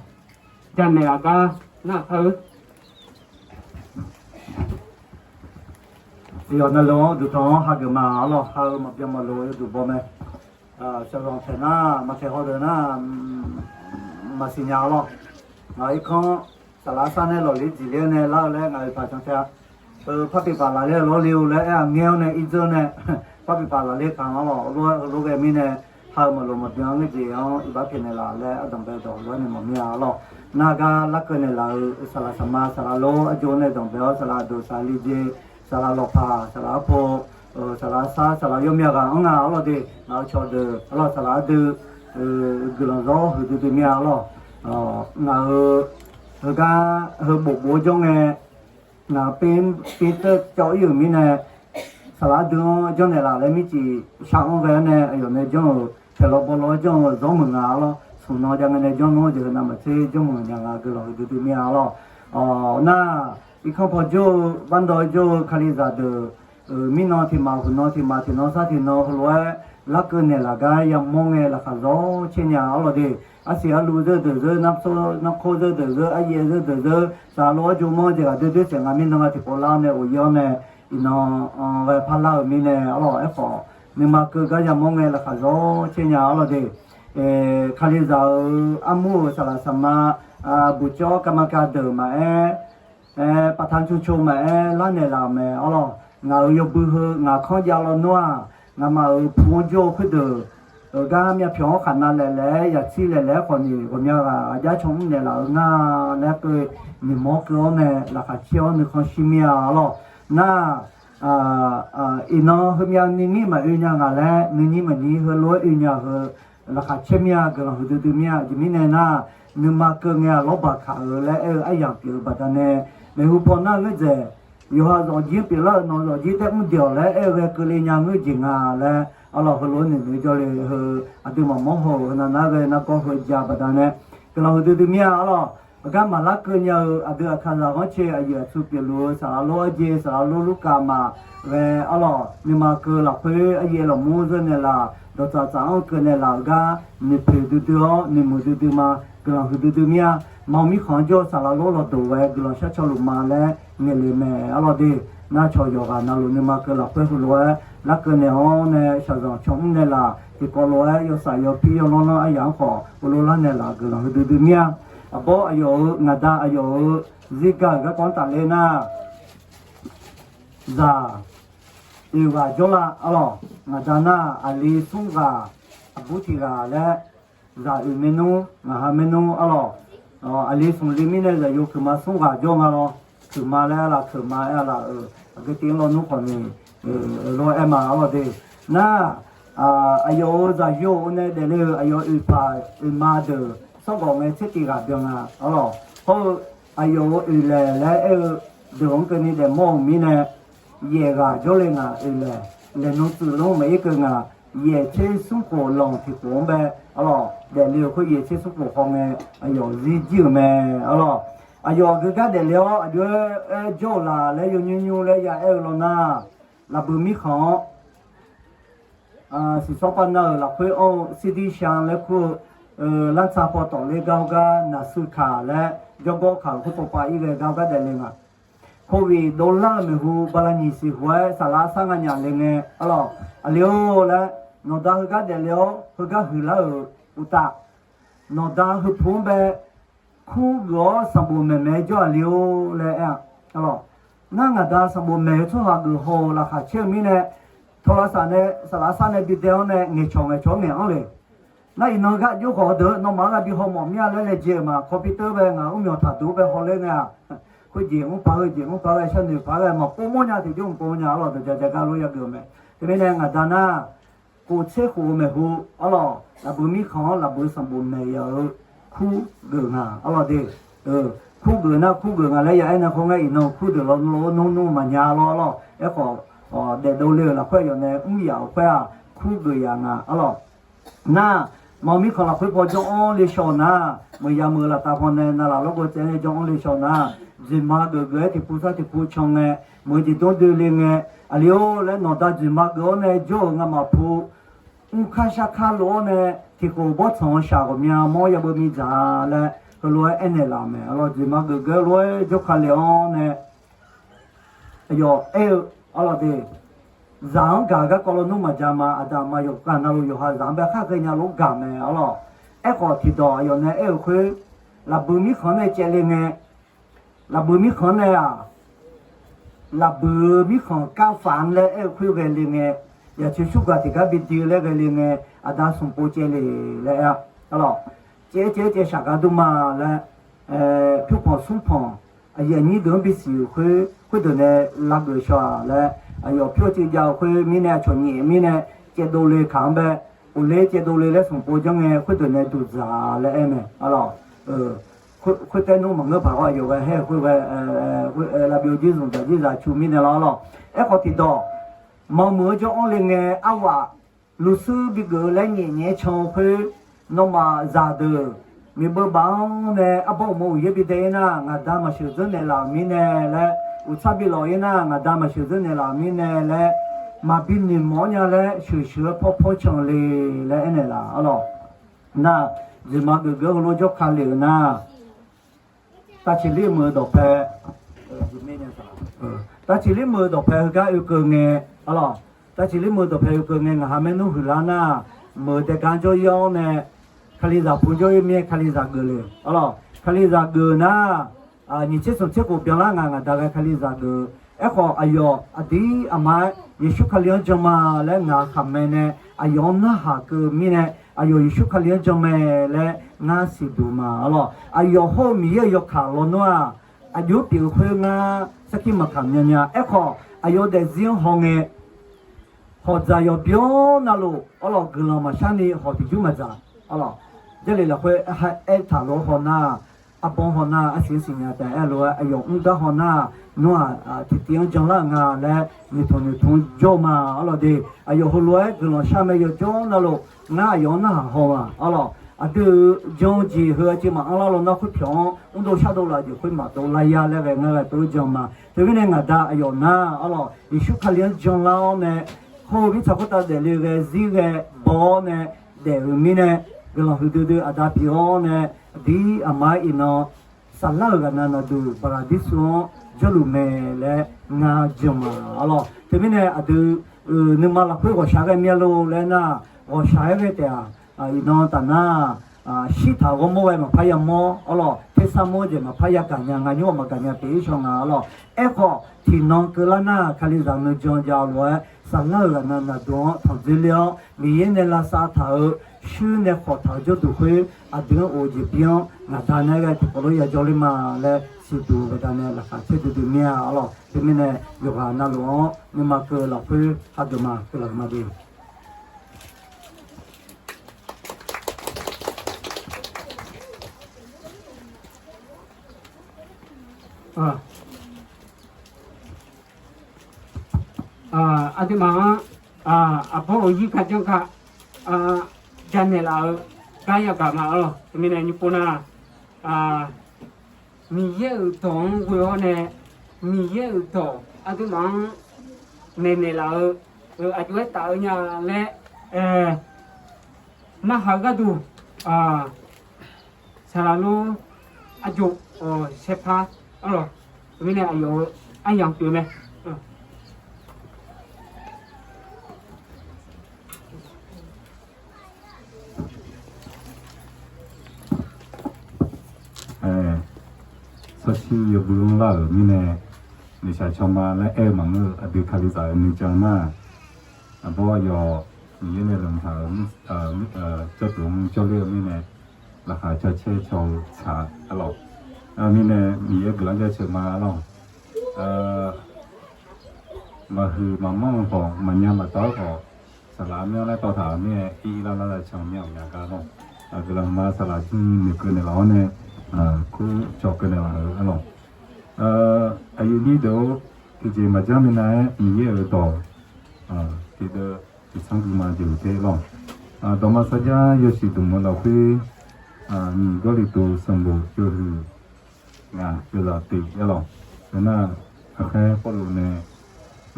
jamaeq laf gar nar kar-eu. Yawqnan luf-anr duqtanq-anr hageuf ma arlawr, ha-eu maqbyan maqloq yawduq baw mae. Shaqzanq taeq nar maqtaeq haw deuq nar maqsiq nya arlawr. Ngaq irkanr saqlaq arsar nae lawqler dziqler nae lar-eu laer ngaq-euq paq can tae-a. Parpiq paq lafler lawrle-eu laer aer-aq ngaer-awr nae irdzeur nae parpiq paq lafler kaq-anr arlawr, heulof-aer heulof ghae mirnae ha-eu maqloq maqbyan-anr ngeur jeq-anr iqbax pyaeqnaeq laf laer ardanqbae dawq lof-aer nae mawf mir-a arlawr. Nar gar larkeuv naeqlaf-euq saqlaq saqma saqlaq lor arjov nae danqbae-awr saqlaq dawq saqlaq li jeq saqlaq lawqpaq saqlaq arpov saqlaq arsar saqlaq yawmyav ghaq-anr nga arlawr de. Ngaq-euq cawqdeuq arlawr saqlaq ardui guiqlanq zawr huiqdui dui mir-a arlawr. Ngaq-euq heugar heu bofbof-aer janr ngae ngaq pir tir cawv ir-euq mirnae saqlaq ardui-anr janrnaeq laf laer mircif shar-anr ghae-awr nae aqyawf nae janr-euq paeqlaw bawlaw-aer janr-eu zawr meuq nga arlawr. Smq nan jav ngae nae janr nawr jeq heu navmaqtser janr meuq nya nga guiqlanq huiqdui dui mir-a arlawr. Awq nar irkanr paw jawr-eu bardawv jawr-eu kalizaq deuq mirnan tiq maf huq nan tiq maf tiq nan sar tiq nan heulof-aer larkeuv naeqlaf gar yamawr ngae laqkhaq zawr caer nya arlawr de. Arsiq arluv zeur deuq zeur narkor zeur deuq zeur aryaev zeur deuq zeur saqlaq lor arjov manr jeq ghaq doer doer saef nga mirnan nga tiqpov lar-awr nae of ir-awr nae iqnan ghae parlar-euq mirnae arlawr. Aerkhawf nuima keuv gar yamawr ngae laqkhaq zawr caer nya arlawr de. Kalizaq-euq armur-euq saqlaq saqma buqcawv kavmakav deuq maqaer, paqtaq cmco maqaer larnaeq laf-euq mae arlawr. Ngaq-euq yawbui heu ngaq kanr jav lawnmr-aq, ngaqmaf-euq pu-anr jawr-eu khoerdeuq-euq gar myavpyawq-anr khaqnav laeqlaeq-aer yaqtsir laeqlaeq-aer khawf ni ghawqmya ghaq aqjar caw mr naeqlaf-eu nga laer keuv nyiq mawr keuv-awr nae laqkhaq caer-awr nuikhanr shir mir-a arlawr. Nar iqnan heumyav nuinyir maqoe nya ngaq laer nuinyir maqnyir heulof-aer oe nya-eu heu laqkhaq caer mir-a guiqlanq huiqdui dui mir-a. Aqjeq mirnae nar nuima keuv ngae-aq lawrbaq kaq-euq laer aer-eu aryamq pyeuf-eu baqdanae maeqhu paw nar ngeur dzaeq yawqha zawqjir pyeuflar-euq nawq zawqjir taer mr diq-awq laer aer-eu ghae keuvle nya ngeur jeq nga laer arlawr heulof-aer noeqnoeq jawrle heu aqdui maqmawr haw-euq heunav nar ghae nargawr heu ja baqdanae guiqlanq huiqdui dui mir-a arlawr. Aqgar maqlar keuv nya-eu aqdui aqkaqzaq ghanrcae aqyuif aqtsu pyeufluf-eu saqlaq lor arjeq saqlaq lor lurkaf maqghae arlawr nuima keuv lafkhoer aryaev lafmur zeur naeqlaf dawqtsaf tsaf-anr keuv naeqlaf-euq gar noeqpoeq duidui-awr noeqmuiq duidui ma guiqlanq huiqdui dui mir-a. Maqaw mirkhanq-anr jawr-eu saqlaq lor lawqdoq ghae guiqlanq shar caw luf ma laer ngaeqle mae arlawr de. Nar cawq yawqghaq navluf nuima keuv lafkhoer heulof-aer larkeuv naeq-awr nae shaqzanq caw mr naeqlaf tiqkawv lof-aer yawsaf yawpir yawlanr lanr aryaq-anr khawf heulof larnaeq laf guiqlanq huiqdui dui mir-a. Aqbawr aqyawf-euq ngaqda aqyawf-euq zirga-euq garkawv-anr tafler nar zaq oeq ghaq jawrlar arlawr. Ngaqda nar aqli smr ghaq aqbur tiq ghaq laer zaq oeq maernmr ngaq ha maernmr arlawr. Aqli smq li mirnae zaqyo kuiqma smr ghaq jawr nga lawr. Kuiqma laer arlaf kuiqma aer arlaf-euq aqgeu tiv-anr lawnmr khawf ni lawr aer ma arlawr de. Nar aqyawf-euq zaqyo-eu nae daefle-eu aqyawf oeqpaq oeqma deuq sawrgawf ngae tser tiv ghaq byan nga arlawr. Hawr-eu aqyawf-euq oeqlaeq laer aer-eu deuq-anr keuvni daefmawr-euq mirnae yaef ghaq jawrle nga oeqlaeq. Laeqnan tsuif lanr maqir keuv nga yaef tser smr khof lanq tiq khof-anr bae arlawr daefle-euq khoer yaef tser smr khof haw ngae aqyawf zir jir-euq mae arlawr. Aqyawf aqgeu gar daefle-awr aqjox-aer aer jawr-euq laf laer yawnymr nymr laer ya aer-eu lawr nar lafbui mirkhanq-anr siqsawr pav nar-euq lafkhoer anr-eu sirdirsha laer kur-eu lanrtsa paw tawfler gar-awr gar naqsui kaq laer jawrgawr kaq-euq khoerpaw pav ir ghae gar-awr gar daefle nga. Covid dovlar-eu maeqhu bala nyiq siq khof-aer saflar sar nga nyaf le ngae arlawr. Aqli-or laer nawqda heugar daefle-awr heugar huiqlar-euq uqtaf nawqda heupu-anr bae kurgeuf-awr sanqbof maeqmaeq-aer jawr-aq le-or laer aer-a. Nar ngaqda sanqbof maeq-eu tsawrhaq geuf haw-euq laqkhaq caer-eu mirnae tawlavsaq nae saflar sar nae bi dae-awr nae ngaeqcawq ngaeqcawq-anr ngaeq-anr le. Nar iqnan gar jov khawf deuq nawmaf-anr gharduq hawmawf mir-a laer laejae-euq ma. Kawfpirteur bae ngaq-euq mqmyawq taqduq bae hawler ngae-aq, khoerjeq mr paq-eu jeq mr paq-aer ghae sharnoeq paq-aer ghae maqpov mawrnya tiqjawr mqpov nya arlawr dawqja ja gar lof ya geuf-eu mae. Teumirnae ngaqda nar kof tser khof-eu maeqhu arlawr lafbui mirkhanq-anr lafbui sanqbof maeq yaf-eu kurgeuf nga arlawr de. Kurgeuf nar kurgeuf nga laer ya aer nae khawr ngae iqnan-eu kurdeuq lawnmr nmr maqnya lawr arlawr. Aerkhawf daefdov le-euq lafkhoer aqyawf nae mr yaf-euq khoer-aq kurgeuf yaf nga arlawr. Nar maqaw mirkhanq lafkhoer paw janr-anr le shaw nar meuq ya meuq-eu laftav paw nae navlaf lawrgawv tsaev-aer nae janr-anr le shaw nar dzoeqma geuf geuf-aer tiqpu sar tiqpu can ngae meuq-eu jeq dmr doe le ngae aqli-or laer nawqda dzoeqma geuf-awr nae jawr-euq ngamaf pu mrkar sharkar lof-awr nae tiqkhof bawrtsanq-eu shaq ghawqmya mawr yabeu midzaq laer heulof-aer aernaeq laf-euq mae. Arlawr dzoeqma geuf geuf-aer lof-aer jawrka le-awr nae aqyawf aer-eu Arlawq de, zaq-anr gaq-eu garkawv lawnmr maqja ma. Aqda aqma yawqghaq navluf yawqha zaq-anr bae khar ghaenya lof-aer gaq mae arlawq. Aerkhawf tiqdawq aqyawf nae aer-eu khoer, lafbui mirkhanq-anr nae caevle ngae, lafbui mirkhanq-anr nae-aq, lafbui-eu mirkhanq kavfaf-anr laer aer-eu khoer ghaele ngae, yaqcoeq surgaq tiqgar bi di-eu laer ghaele ngae, aqda smq pov caevle laer aer-a. Arlawq, caev-aer caev-aer caev shaq gar dur ma laer, pyurpanq smrpanq aqyuif aqnyir deuq-anr bisiq-euq khoer, khoerdeuq nae lavgeuf shaw-aq laer, aqyawf pyur civ jav-eu khoer mirnae aqcawq nyaef mirnae caevdov le kaq-anr bae, uqler caevdov le laer smq pov janr ngae khoerdeuq nae duqdzaq laer aer mae arlawq. Khoertaev nmr maqngeur paq-awr aqyawf ghae haer-eu khoer ghae, lavbyov jir zmq dzaq jir zaq cu mirnae lar arlawq. Aerkhawf tiqdawq maqmuiq-eu jawr-anr le ngae arwaf lufsuir bigeuf-eu laer nyaef nyaef-aer can-eu khoer, nawmaf zaqdeuq miqbeuv baf-anr nae arbawr uqmov uqyaer bidae-ir nar, ngaqda maqsheuq dzeur naeqlaf-euq mirnae laer, uqtsar bilawq-ir nar, ngaqda maqsheuq dzeur naeqlaf-euq mirnae laer, maqbi noeqmawf-awr nya laer sheuqsheuq-aer pawrpawr can le laer aernaeq laf arlawq. Nar, jeqma geuf geuf-aer heulof jawrka le-euq nar, tavceqler meuq-eu dawqpae, tavceqler meuq-eu dawqpae heugar oekeuv ngae, arlawq, tavceqler meuq-eu dawqpae oekeuv ngae ngaq ha maernmr huiqlar nar, meuq-eu dae gar jawr-ir-awr nae, kalizaq pu jawr-ir mir-aer kalizaq geuf le arlawq. Kalizaq geuf nar, nyiq tser smq tser khof byanlar ngaq ngaqda ghae kalizaq geuf. Aerkhawf aqyawf aqdir aqma-aer Yeqsur Kali-anr jan ma laer ngaq khaqmae nae aqyawf-anr narhaq keuv mirnae, aqyawf Yeqsur Kali-anr jan mae laer ngar siqduq ma arlawq. Aqyawf hawr-eu Miqyaer-euq yawkaq lawnmr-aq, aqjox pyeuf-eu khoer ngar sarkir maqkaq myanya. Aerkhawf aqyawf daefzir-anr hawngae, hawqdzaq yawqbymr navluf arlawq guiqlanq maqshar ni hawq tiqjur maqdzaq arlawq. Jarlif lafkhoer aertaq lof-aer haw nar, arbawr haw nar, arsiq arsiq nya taef-aer lof-aer aqyawf mr gar haw nar, nawr-aq tiqtiv-anr janlar-euq nga laer noeqtmq noeqtmq jawr-eu ma arlawq de. Aqyawf heulof-aer guiqlanq shar mae yawjawr navluf ngar aqyawf-anr narhaq haw ma arlawq. Aqdui-euq jan-eu jeq heu aqjeq maqanr lar lawnmr khoerpyawq-anr mrdov shardov laf jeq khoer maqdov lar ya laer ghae ngar ghae tov-aer jan ma. Teumirnae ngaqda aqyawf nar arlawq Yeqsur Kali-anr janlar-awr nae, hawr-eu mirtsaq khoertav daefle ghae zir ghae baw-awr nae daef-euq mirnae, guiqlanq huiqdui dui aqda pyeuf-awr nae, aqdir aqma-aer iqnan saflar-euq ghaqna naqduq baqlaqdirsu-anr jawrluf mae laer ngar jan ma arlawq. Teumirnae aqdui nuima lafkhoer ghawqshaq ghae mya lor laer nar, ghawqshaq-aer ghae taef-aq, iqnan taf nar, shirtaq-euq ghawrmawr ghae maqpar yamawr arlawq, tersar mawr-eu jeq maqpar yagaq nya nga, nymr-aq maqgaq nya pyeuf-ir shaw nga arlawq. Aerkhawf tiqnan keuvlar nar kalizaq nuijan jav-eu lof-aer saflar-euq ghaqna naqduq-anr tanqdzoer ler-awr Miqyaer nae lavsav taq-euq shuir nae khawqtaq-eu jawrduq khoer aqdui-anr of-eu jeq bir-anr ngaqda nae ghae tiqkawv lof yajawr ler ma laer siqduq-eu baqdanae laqkhaq caerdui dui mir-a arlawq. Teumirnae yawqghaq navluf-anr nuima keuv lafkhoer hageuf ma keuv laf-eu ma de. Aqduimaf-anr aqbawr-euq yir ka janr ka janaeq laf-eu gar yagaq ma arlawq. Teumirnae nymr pov nar, Miqyaer-euq dawq-anr ghoe-awr nae, Miqyaer-euq dawq aqduimaf-anr maeqnaeq laf-eu aqjox-aer taf-eu nya laer narhaq-eu gharduq, saqlaq lor aqjox saerpar arlawq. Teumirnae aqyawf-euq aryamq pyeuf mae. Sarshir yawbui-anr lar-euq mirnae, noeqshaq caw ma laer aer-eu maqngeur-eu aqdui kalizaq-euq nuijan nar, aqbawr aqyawf Miqyaer nae lanqtaq-euq jawrduq-anr jawrler-eu mirnae, laqkhaq caw caer caw-eu tsaq arlawq. Mirnae Miqyaer guiqlanq jaceuq ma arlawq. Maqhuiq maqmanr-eu khawf, maqnya maqdawr-eu khawf, saqlaq myanr laer tawv taq-euq mirnae, ir ir lar lar lar can mir-a nya gar lawq. Guiqlanq ma saqlaq jir noeqkeuv naeqlaf-awr nae, kur cawqkeuv naeqlaf-euq arlawq. Aqyuif nyir deuq-or, tiqjeq maqjanr minav-aer Miqyaer-euq dawq tiqdeuv tiqtsanr gui ma jeq-euq te lawq. Dawqma sarjax yawshuif dmq-eu lafkhoer, nyiq Gawrliqtu sanqbof yawhuiq ngaq yawzaq tiq arlawq. Teunar, aqkhaer Pawrluv nae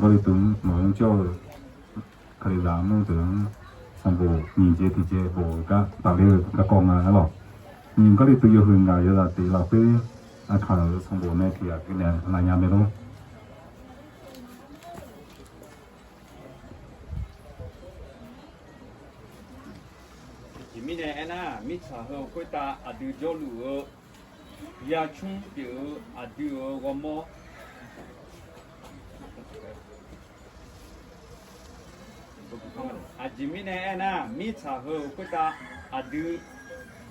Gawrliqtu meuq-anr jawr-eu Kalizaq armur deuq-anr sanqbof nyiq jeq tiqjeq bof-eu gar tafler-eu garkawv nga arlawq. Nyiq Gawrliqtu yawhuiq ngaq yawzaq tiq lafkhoer aqkaq-euq sanqbof nae tiq ghaq gui naeq laf nya mae lor. Tsaq heu-euq khoertav aqdui jawrluf-eu, yacmr pyeuf-eu aqdui-euq ghawrmawr. Aqjeq mirnae aernar, mirtsaq heu-euq khoertav aqdui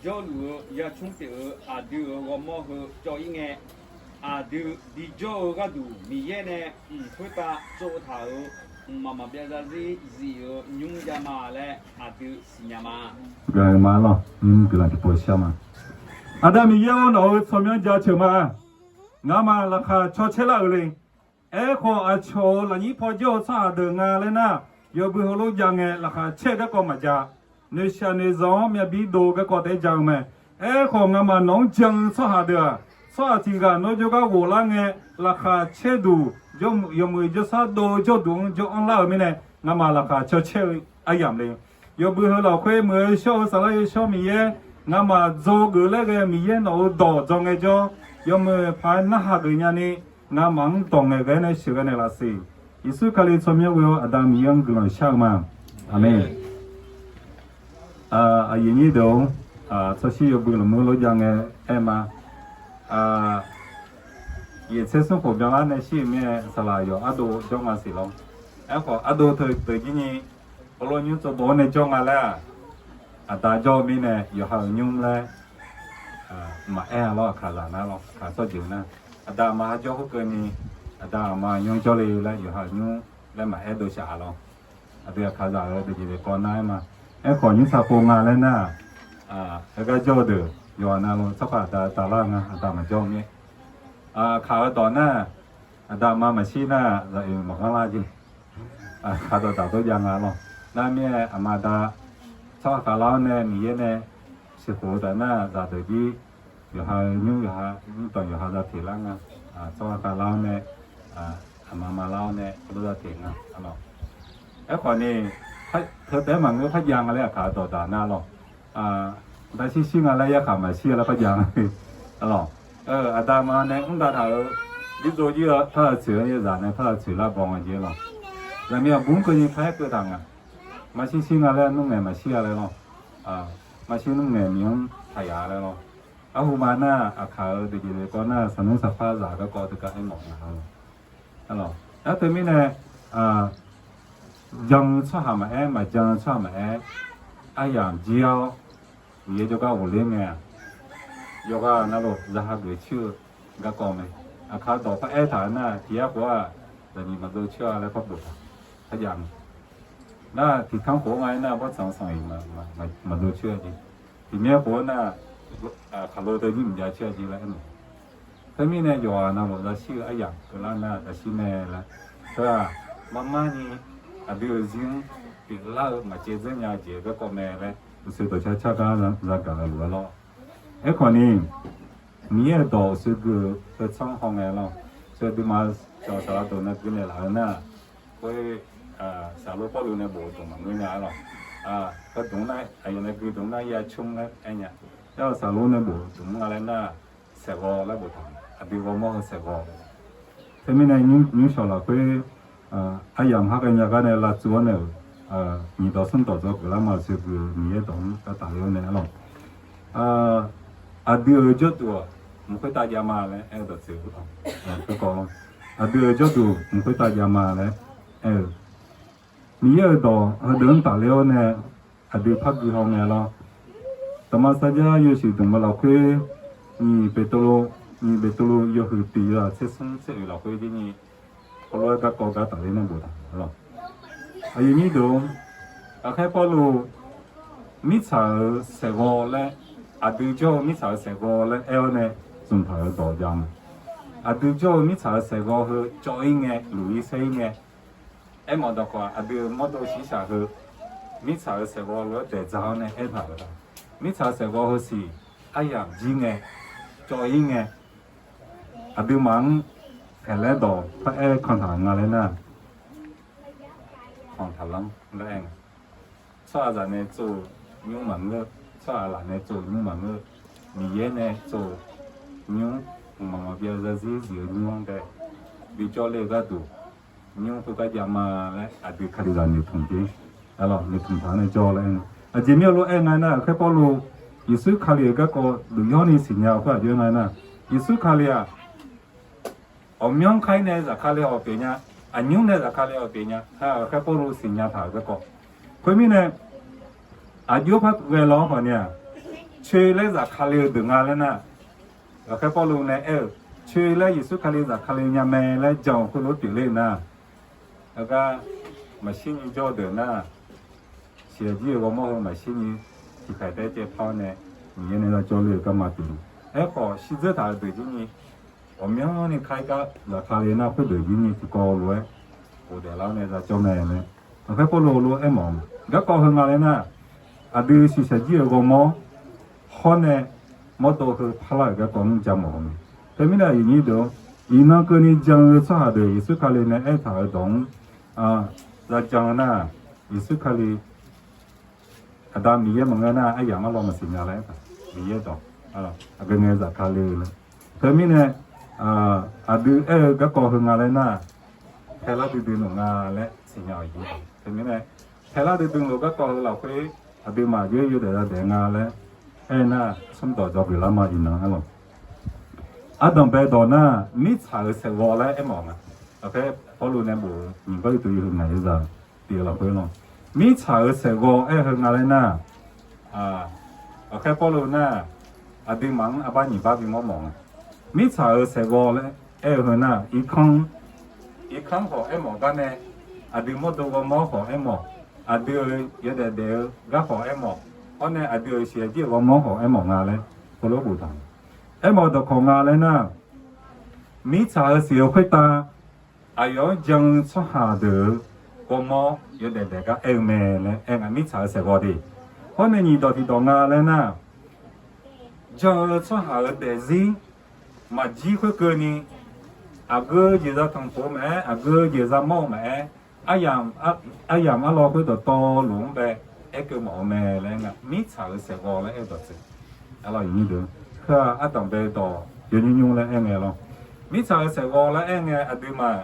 jawrluf-eu yacmr pyeuf-eu aqdui-euq ghawrmawr heu cawv-ir ngae, aqdui bijawr-eu gharduq Miqyaer nae mq khoertav tsovtaq-euq mqmaq maqbyav zarzir zif-euq nymr jav ma laer aqdui siqnya ma. Gaq-eu ma lawr, guiqlanq tiqpov shar ma. Aqda Miqyaer-or, nawq-euq tsawrmyanr jaceuq ma. Ngamaf laqkhaq caw caer lar-euq le. Aerkhawf, aqcawq-euq lafnyir paw jawr-eu tsawrhaq deuq nga laer nar, yawbui heulof jav ngae laqkhaq caer garkawv maqjav. Noeqshaq noeqzanq-anr myav bir dov garkawv taef-aer ja-eu mae. Aerkhawf, ngamaf nawq-anr jan-eu tsawrhaq deuq-aq, tsawrhaq tiq ghaq nawr jawrgar ghoflar ngae, laqkhaq caer duq, yawmuiq jawrsar dov-eu jawrduq-anr jawr-anr lar-euq mirnae, ngamaf laqkhaq caw caer-eu aryamq le. Yawbui heu lafkhoer muiq-eu shawr-eu Saflar Yawshawr Miqyaer, ngamaf dzawgeuf laer ghae Miqyaer nawq-euq dawq dzawr ngaejawr, yawmuiq paq-aer narhaq geuf nyani, ngamaf-anr dawq ngaeqghae nae sheuqghae naeqlaf siq. Yeqsur Kali tsawrmyanr ghoe-awr Aqda Miqyaer-anr guiqlanq shar-eu ma. Aqmeq. Aqyuif nyir deuq-or, tsawrshir yawbui lafmuir lof jav ngae aer ma. Yaeq tser smr khof byanlar nae shir-euq mirnae saqlaq yawq ardov jawr nga siq lawr. Aerkhawf ardov teu deuq jir ni, heulof nymr tsov baw-awr nae jawr nga laer-aq, aqda jawr-eu mirnae yawqha-euq nymr laer maqaer-a lawr. Aqkaqzaq nar lawr, aqkaq tsawrjeuq nar, aqda aqma ha jawr khoerkeuvni, aqda aqma nymr jawrle laer yawqha-euq nymr laer maqaer dov shaq-a lawr. Aqdui aqkaqzaq-euq deuq jeq deuq kawv nar-aer ma. Aerkhawf nymr tsaq pov nga laer nar-aq, heugar jawr-eu deuq yawqha navluf tsawrkhav aqda taflar nga, aqda maqjawr-eu mir-aer. Aqkaq-euq dawq nar, aqda aqma maqshir nar-aq, zaqoeq maqghanr lar jeq. Aqkaq dawqdaq dawr jav nga lawr. Nar mir-aer aqma da tsawrhaq khavlar-awr nae Miqyaer nae sheuqkhof-eu taf nar-aq, zaqdeuq jir yawqha-eu nymr yawqha nymr danq yawqha za teq lar nga. Tsawrhaq khavlar-awr nae, aqma ma lar-awr nae heulof za teq nga lawr. Aerkhawf ni, teu taef-aer maqngeur par jav nga laer aqkaq-eu dawqdaq nar lawr. Aqda shir shir nga laer yarkhaq maqshir-a laer par jav nga. Lawr, aqda aqma nae mr dav taq-euq bidzov jir-eu par lavtsoeq-anr yaerzaq nae par lavtsoeq lar baw nga jeq lawr. Zaqmiq aqbur-anr keuvni par-aer keuv taq nga. Maqshir shir nga laer nmr ngaeq maqshir-a laer lawr. Maqshir nmr ngaeq miq-anr taq yaf laer lawr. Arhu ma nar aqkaq-euq deuq jeq deuq kawv nar saqnmr saqpar zaq garkawv teugar aermawf nga lawr. Arlawq, aer teumirnae, jan-eu tsawrhaq maqaer, maqjan-eu tsawrhaq maqaer, aryamq jir-awr, Miqyaer jawrgar ghofler ngae-aq, yawqghaq navluf zaqha geuf coer-eu garkawv mae. Aqkaq dawq par aer taq nar, tiq yar khof-aq, zaqnyiq maqdov coer-a laer par boftaq, par jav mae. Nar tiq kanr khof-anr nga aer nar, bawrtsanq sanq-iq maqdov coer-a jeq. Tiq myaer khof-anr nar, khaqlo teu nyir mqjav coer-a jeq laer aer mae. Teumirnae yawqghaq navluf zaqshir-eu aryamq keuvlar nar zaqshir mae laer, teu-aq, marmar ni aqdui-euq zir-anr pyeuflar-eu maqcaev dzeur nya-eu jeq garkawv mae laer, uqshoe dawqcar car gar zagaq-eu lof-aer lawr. Aerkhawf ni, Miqyaer-euq dawq uqshoe gui-eu teu tsanr haw ngae lawr. Uqshoe aqduimaf cawq saqlaq dawq nae gui naeqlaf-eu nar, khoer, saqlor Pawrluv nae bof-eu dmq maqngeur nya-a lawr. Heudmq nar aqyawf nae gui dmq nar ya cmr laer aer nya. Aer-awq saqlor nae bof-eu dmq nga laer nar, saeqghawv laer boftaq, aqdui ghawrmawr heu saeqghawv. Teumirnae nymrshawq lafkhoer, aryamq har ghaenya gar nae lavtsuv-awr nae-euq, nyiq dawq smr dawq dzawgeuf lar ma-euq uqshoe gui-eu Miqyaer dawq-anr gar tafler-awr nae aer lawq. Aqdui-euq jawrduq-aq mq khoertav jav ma laer aer-eu dawqtsuif, aqdui-euq jawrduq mq khoertav jav ma laer aer-eu, Miqyaer-euq dawq heudeuq-anr tafler-awr nae aqdui par gui haw ngae lawr. Dawqma sarjax yawshuif dmq-eu lafkhoer, nyiq Beqtuvluv, nyiq Beqtuvluv yawhuiq tiq yawzaq tser smr tser oeq lafkhoer jir ni, heulof-aer garkawv gar tafler nae boftaq lawq. Aqyuif nyir deuq-or, ghaqkhaer Pawrluv mirtsaq-euq saeqghawv laer, aqdui jawr-eu mirtsaq-euq saeqghawv laer aer-awr nae zmqtaq-euq dawq jav ma. Aqdui jawr-eu mirtsaq-euq saeqghawv heu cawv-ir ngae, luf-ir saer-ir ngae, aermawf dawqkawq aqdui-euq mawrdov shiqshaq heu, mirtsaq-euq saeqghawv lof-aer daeq dzaq-awr nae aertaq-euq, mirtsaq-euq saeqghawv heusiq aryamq jir ngae, cawv-ir ngae, aqduimaf-anr khaeqlaer dawq par aer kantaq nga laer nar, kantaq lanr laer aer nga. Tsawrhaqzaq nae tsov-eu nymr maqngeur, tsawrhaq laf nae tsov-eu nymr maqngeur, Miqyaer nae tsov-eu nymr, mqmaq maqbyav zarzir zif-eu nymr-anr bae, bi jawrle-eu gharduq, nymr khoergar jav ma laer aqdui Kalizaq noeqtmq jer. Aqlawq noeqtmq taq-anr nae jawr laer aer nga. Aqjeq mirnae lof-aer nga nar, ghaqkhaer Pawrluv Yeqsur Kali-euq garkawv duq yawr ni siqnya-eu khoer-aq jov nga nar, Yeqsur Kali-aq, ghawqmyanr kar-ir nae Zaqkali-awq pyeuf nya, aqnymr nae Zaqkali-awq pyeuf nya, Ghaqkhaer Pawrluv siqnya taq-euq garkawv. Khoermirnae, aqjox par ghae law-anr khawf ni-aq, coe laer Zaqkali-eu deuq nga laer nar, Ghaqkhaer Pawrluv nae aer-eu, coe laer Yeqsur Kali Zaqkali nya mae laer jan-euq khoerlof pyeufler nar, aqgar maqshir nyi jawr-eu deuq nar, siqyaq jir-euq ghawrmawr heu maqshir nyi, tiqkhaeq taef-aer caev par-awr nae, Miqyaer nae lavcawv le-euq garma pyeuf-eu. Aerkhawf shirdzeur taq-euq deuq jir ni, ghawqmyanrni kar-ir gar Zaqkali nar khoerdeuq jir ni tiqkawv lof-aer ghofdaef lar-awr nae lavcawv mae laer, Ghaqkhaer Pawrluv lof-aer mawf-eu. Garkawv heu nga laer nar, aqdui siqshaq jir-euq ghawrmawr hawr nae mawrdo heu parlar-euq garkawv-anr ja mawf-eu mae. Teumirnae aqyuif nyir deuq-or, iqnan keuvni jan-eu tsawrhaq deuq Yeqsur Kali nae aertaq-euq dawq-anr zajan-eu nar, Yeqsur Kali Aqda Miqyaer maqngeur nar, aryamq arlawr maqsiq nya laer, Miqyaer dawq aqgeu ngae Zaqkali-eu laer. Teumirnae, aqdui aer-eu garkawv heu nga laer nar, paelar duidui noeq nga laer siqnya-awq jeq. Teumirnae, paelar duidui lof garkawv heu lafkhoer, aqduimaf aqjox-aer yawdaef yadaef nga laer aer nar, smrdawq dzawgeuf lar ma iqnan arlawq. Ardanq bae dawq nar, mirtsaq-euq saeqghawv laer aermawf nga. Aqkhaer Pawrluv nae bof-eu nyiq gawr yawtuv yawhuiq ngaq yawzaq pyeuf-eu lafkhoer lawr. Mirtsaq-euq saeqghawv aer-eu heu nga laer nar, Ghaqkhaer Pawrluv nar, aqduimaf-anr arbar nyiq bar bimawr mawf nga. Mirtsaq-euq saeqghawv laer aer-eu heu nar, irkanr, irkanr khawf aermawf gar nae, aqdui mawrdo ghawrmawr khawf aermawf, aqdui-euq yawdaef daef-eu gar khawf aermawf, hawr nae aqdui-euq siqyaq jir-euq ghawrmawr khawf aermawf nga laer, heulof boftaq-eu. Aermawf dawqkawq nga laer nar, mirtsaq-euq siq-eu khoertav aqyawf-anr jan-eu tsawrhaq deuq-euq ghawrmawr yawdaef daef gar aer-eu mae laer aer nga, mirtsaq-euq saeqghawv de. Hawr nae nyiq dawq tiqdawq nga laer nar, jan-eu tsawrhaq-euq daefzir maqjir khoerkeuvni, aqgeu jeq za tanqpuq-eu maqaer, aqgeu jeq za mawr-eu maqaer, aryamq arlawr khoer dawqtawvluf-anr bae aerkeuv mawf-eu mae laer aer nga, mirtsaq-euq saeqghawv laer aer-eu dawqtsuif. Heu-aq ardanq bae dawq yawnymr nymr laer aer ngae lawr. Mirtsaq-euq saeqghawv laer aer ngae aqduimaf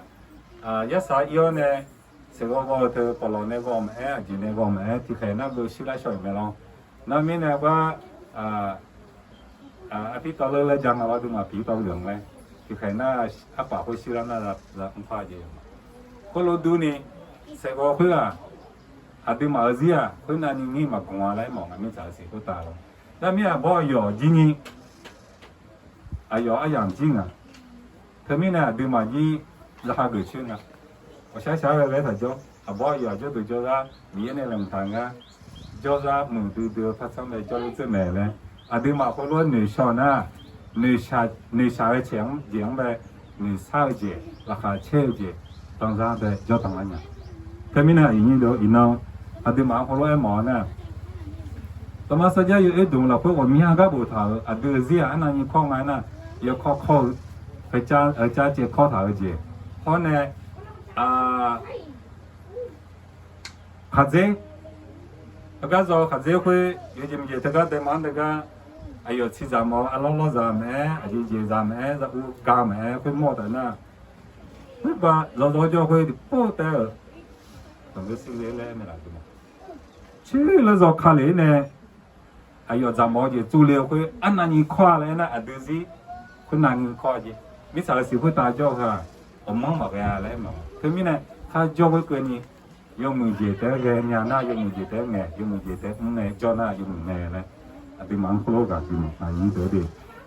yarsaq ir-awr nae, saeqghawv ghawv-eu teu pawqlawq nae ghawv maqaer, aqjeq nae ghawv maqaer, tiqkhaeq nar geuv shirlar shawq-iq mae lawr. Nar mirnae gar, arpir tawv ler laer ja nga lawr, aqduimaf piq tawv geuf-anr laer, tiqkhaeq nar arpaf khoer shirlar nar za mrpar jeq-a. Khoerlof durni, saeqghawv khoer-aq, aqduimaf-euq zir-aq khoernav ni ngir maqgmq-a laer aermawf nga, mirtsaq-euq siq khoertav lawr. Nar mir aqbawr aqyawf jir ni, aqyawf aryamq jir nga. Teumirnae aqduimaf jir zaqkhav geuf coer nga. Ghawqshaq shaq-aer ghae ghae taq jawr, aqbawr aqyawf jawrduq jawrzar Miqyaer nae laeqhmq taq-eu ngar, jawrzar muiqdui dui-eu par tsanr mae, jawrler dzeur mae laer, aqduimaf khoerlof-aer noeqshawr nar, noeqshaq-eu caeq-anr jeq-anr bae, noeqshaq-eu jeq, laqkhaq caer-eu jeq, danzar bae jawrdanq lar nya. Teumirnae aqyuif nyir deuq iqnan, aqduimaf khoerlof-aer mawf-awr nar, dawqma sarjax yawoer dmq lafkhoer ghawqmya gar boftaq-euq aqdui-euq zir-aq arnavni kawr nga aernar, yawkawr kawr-eu heucav caev kawr taq-eu jeq, hawr nae khaqdzer, heugar zaw khaqdzer khoer yawjeq miqjeq teugar daema-anr teugar, aqyawf ciqzaq mawf-eu arlawr lawrzaq maqaer, aqjeq jeqzaq maqaer, zaquv ga maqaer khoer mawr-eu taef nar, khoerbav zawqzawq jawr khoer tiqpov taef-euq tanqgeu sirle laer naeqlaf-eu ma. Coer laer zawq ka lef-ir nae, aqyawf dzaqmawf-eu jeq tsovle-eu khoer arnavni kawr-a laer aernar, aqdui zir khoernav ni kawr-a jeq. Mirtsaq-euq siq khoertav jawr-eu heu-aq, ghawqmanr maqghae-a laer aermawf-a. Teumirnae kharjawr khoerkeuvni, yawmuiq jeq taef-aer ghae nya nar, yawmuiq jeq taef-aer ngaeq, yawmuiq jeq taef-aer mr nae jawr nar, yawmuiq mae laer aqduimaf-anr khoerlof ghaq bimawf-a.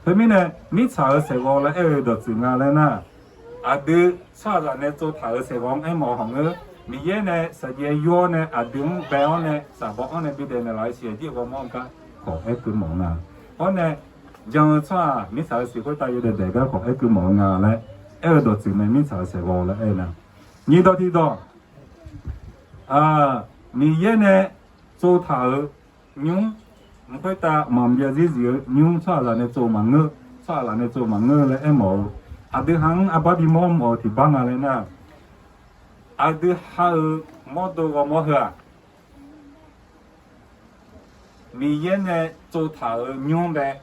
Teumirnae mirtsaq-euq saeqghawv laer aer-eu dawqtsuif nga laer nar, aqdui tsawrhaqzaq nae tsovtaq-euq saeqghawv-anr aermawf-eu hawq ngeur. Miqyaer nae saqjaev yur-awr nae aqdui-anr bae-awr nae saqbawq-anr nae bidaef naeqlaf-eu siq aqjir ghawrmawr-eu gar khawf aerkeuv mawf-eu nga. Hawr nae jan-eu tsawrhaq mirtsaq-euq siq khoertav yawdaef daef gar khawf aerkeuv mawf-eu nga laer aer-eu dawqtsuif mae, mirtsaq-euq saeqghawv laer aer-eu nar. Nyiq dawq tiqdawq, Miqyaer nae tsovtaq-euq nymr, mq khoertav maqbyav zir zif-eu nymr tsawrhaqzaq nae tsov maqngeur, tsawrhaqzaq nae tsov maqngeur laer aermawf-eu, aqdui ha-anr arbar bimawr mawf-eu tiqbar nga laer nar, aqdui ha-euq mawrdo ghawrmawr heu-aq, Miqyaer nae tsovtaq-euq nymr bae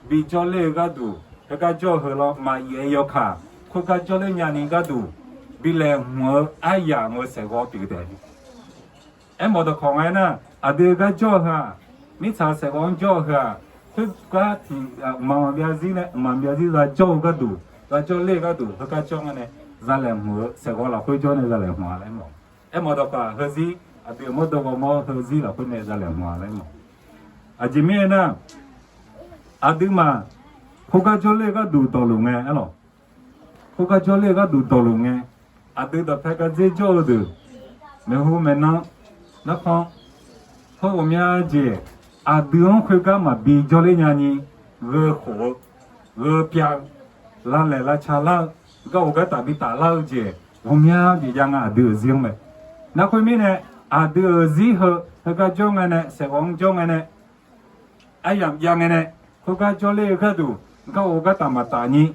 bijawr ler-eu gharduq, heugar jawr-eu heu lawr, maqyaef-eu yawkaq khoergar jawrler nyani gharduq, bi laeqhmq-eu aryamq-euq saeqghawv pyeuf taef-a. Aermawf dawqkawq nga aernar, aqdui gar jawr-eu heu-aq, mirtsaq-euq saeqghawv-anr jawr-eu heu-aq, Khoergar tiq, mqmaq maqbyav zir nae, mqmaq maqbyav zir zajawr-eu gharduq, zajawr ler-eu gharduq, heugar jawr nga nae, zalaeq hmq-eu saeqghawv lafkhoer jawr nae zalaeq hmq-a laer mawf. Aermawf dawqkawq heuzir, aqdui-euq mawrdo ghawrmawr heuzir lafkhoer nae zalaeq hmq-a laer mawf. Aqjeq mirnae nar, aqduimaf khoergar jawrler-eu gharduq dawqluf ngae aerlawq. Khoergar jawrler-eu gharduq dawqluf ngae, aqdui dawqpae gardzer jawr-eu deuq, maeqhu maeqnan, narkhan, hawr ghawqmya jeq, aqdui-anr khoergar maqbi jawrler nyani, gheu khof-eu, gheu pyav-eu, lavlaeq lavca lar-eu, garkawv gartaf bitaf lar-eu jeq ghawqmya jeq jav nga aqdui-euq zir-anr mae. Nar khoermirnae, aqdui-euq zir heu heugar jawr ngae nae, saeqghawv-anr jawr ngae nae, aryamq jav ngae nae, khoergar jawrler-eu gharduq garkawv gartaf maqtaf ni,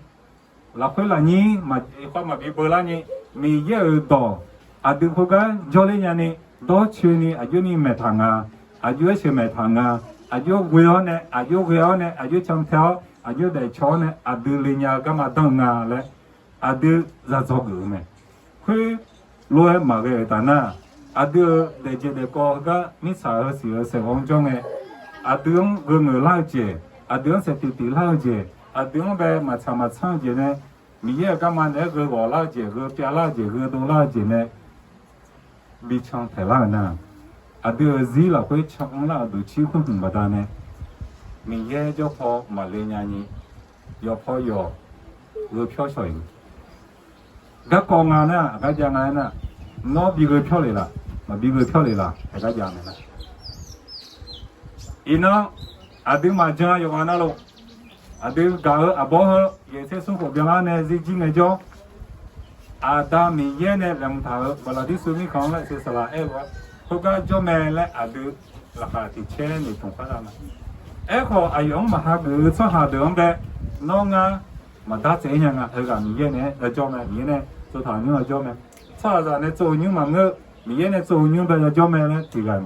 lafkhoer lafnyir maqkhav maqbi beular ni, Miqyaer-euq dawq aqdui khoergar jawrler nyani, dawrcoeni aqjox ni maeqtaq nga, aqjox-aer sheuq maeqtaq nga, aqjox ghoe-awr nae, aqjox ghae-awr nae, aqjox cantae-awr, aqjox daefcaw-awr nae aqdui le nya-eu garma danr-eu nga laer, aqdui zaqdzawr geuf-eu mae. Khoerlof-aer maqghae-euq taf nar, aqdui-euq daefjeq daefkawv heugar mirtsaq-euq siq-euq saeqghawv-anr jawr ngae, aqdui-anr gheu ngeuq lar-eu jeq, aqdui-anr saeqtif tif lar-eu jeq, aqdui-anr bae maqtsaq maqtsanr-eu jeq nae, Miqyaer-euq garma naeq-aer gheu ghawq lar-eu jeq, gheu pyav lar-eu jeq, gheu dov lar-eu jeq nae, bi cantaeq lar-euq nar, aqdui-euq zir lafkhoer cananr lar-euq duqcir khoer hmq baqdanae, Miqyaer jawr paw maqle nyani, yawqpaw yawq gheu pyawr shawq-iq. Garkawv nga nar, aqgar jav nga aernar, nawr bi gheu pyawr le laf, maqbi gheu pyawr le laf, aqgar jav mae nar. Iqnan, aqduimaf jan yawqghaq navluf, aqdui gaq-eu aqbawr heu yaeq tser smr khof byanlar nae zirjir ngaejawr, Aqda Miqyaer nae laeqhmq taq-euq Baqlaqdirsuv mirkhanq-anr laer saqlaq aer-eu lof-aer, khoergar jawr mae laer aqdui laqkhaq tiq caer noeqtmq par za ma. Aerkhawf, aqyawf-anr maqha geuf-eu tsawrhaq deuq-anr bae, nawr ngar maqdar tsaev-ir nya nga. Heughaq Miqyaer naeq-aer yajawr mae, Miqyaer nae tsovtaq-euq nymr yajawr mae. Tsawrhaqzaq nae tsov-eu nymr maqngeur, Miqyaer nae tsov-eu nymr bae yajawr mae laer tiq ghaq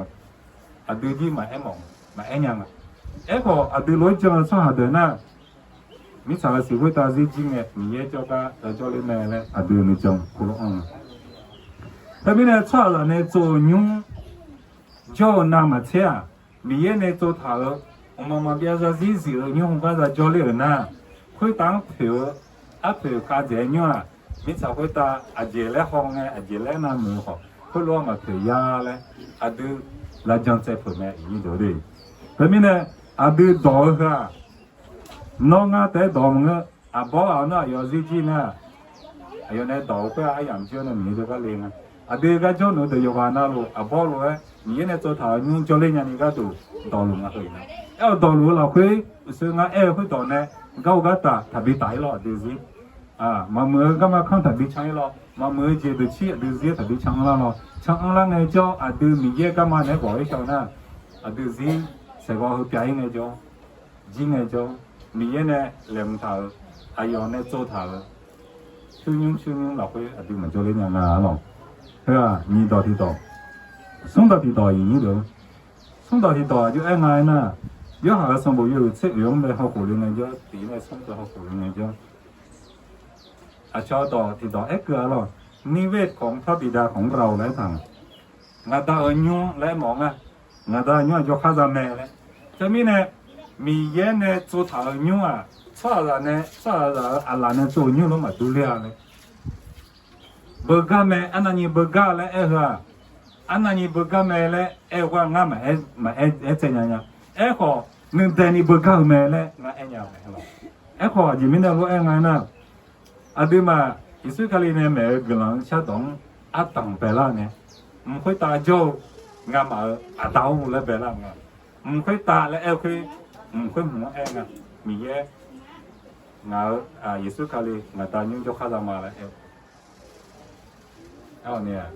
aqdui jir maqaer mawf, maqaer nya nga. Aerkhawf, aqdui lof-aer jan-eu tsawrhaq deuq nar, mirtsaq-euq siq khoertav zirjir ngae, Miqyaer jawrgar yajawr ler mae laer aqdui nuijan khoerlof anr-eu. Teumirnae tsawrhaqzaq nae tsov-eu nymr jawr-eu navmaqtser-aq, Miqyaer nae tsovtaq-euq mqmaq maqbyav zarzir zif-eu nymr hmq gar zajawr ler-euq nar, khoertav-anr poeq-eu arpoeq khav dzaeq-eu nymr-aq, mirtsaq khoertav aqjeq laer haw ngae aqjeq laer navmuiq-eu khawf, khoerlof-aer maqpoeq ya laer aqdui lavjan tsaev peuq mae, iqnyir deuq de. Teumirnae aqdui dawq-eu heu-aq, nawr ngar taef-aer dawq maqngeur. Aqbawr ghaq nar aqyawf zirjir nar, aqyawf nae dawq-eu khoer-aq, aryamq jir-awr nae Miqyaer jawrgar le nga. Aqdui gar jawrluf-eu deuq yawqghaq navluf aqbawr lof-aer Miqyaer nae tsovtaq-euq nymr jawrler nyani gharduq dawqluf nga heu-iq nar. Aer-awq dawqluf-eu lafkhoer uqshoe ngar aer-eu khoerdawq nae garkawv gartaf taqbi taf-ir lawr aqdui zir. Maqmuiq-eu garma kanr taqbi can-ir lawr. Maqmuiq-eu jeq deuq cir aqdui zir taqbi can-anr lar lawr. Can-anr lar ngae jawr aqdui Miqyaer garma naeq-aer ghawq-ir shaw nar, aqdui zir saeqghawv heu pyav-ir ngae jawr, jir ngae jawr, Miqyaer nae laeqhmq taq-euq, aqyawf nae tsovtaq-euq pyur nymr pyur nymr lafkhoer aqdui maqjawr ler nya nga lawq. Heu-aq nyiq dawq tiqdawq, smr dawq tiqdawq iqnyir deuq, smr dawq tiqdawq aqjox aer nga aernar, Yorhaq-euq sanqbof yawhuiq tser oeq-anr bae hawkhof le ngae jawr, tiq nae smr deuq hawkhof le ngae jawr, aqcawq dawq tiqdawq aerkeuv-a lawq. นิเวศของพระบิดาของเรา laer aertaq-a. Ngaqda-euq nymr laer aermawf nga. Ngaqda-euq nymr-aq jawrkhar za mae laer. Teumirnae Miqyaer nae tsovtaq-euq nymr-aq, tsawrhaqzaq nae, tsawrhaqzaq-euq aqlaf nae tsov-euq nymr lof maqdur ler-a laer. Beugar mae, arnavni beugar laer aer-eu-aq, arnavni beugar mae laer aer-eu gar ngar maqaer, maqaer, aer tsaev nya nya. Aerkhawf nuidaeni beugar-eu mae laer ngar aer nya mae. Aerkhawf aqjeq mirnae lof-aer nga nar, aqduimaf Yeqsur Kali nae maeq-eu guiqlanq-eu shardawq-anr ardanq baelar-eu nae, mq khoertav jawr-eu ngamaf-euq Aqda-or laer baelar-eu nga. Mq khoertav laer aer-eu khoer, mq khoer hmq-anr aer nga. Miqyaer ngaq-euq Yeqsur Kali ngaqda nymr jawrkhar za ma laer aer-eu. Aerkhawf ni-aq,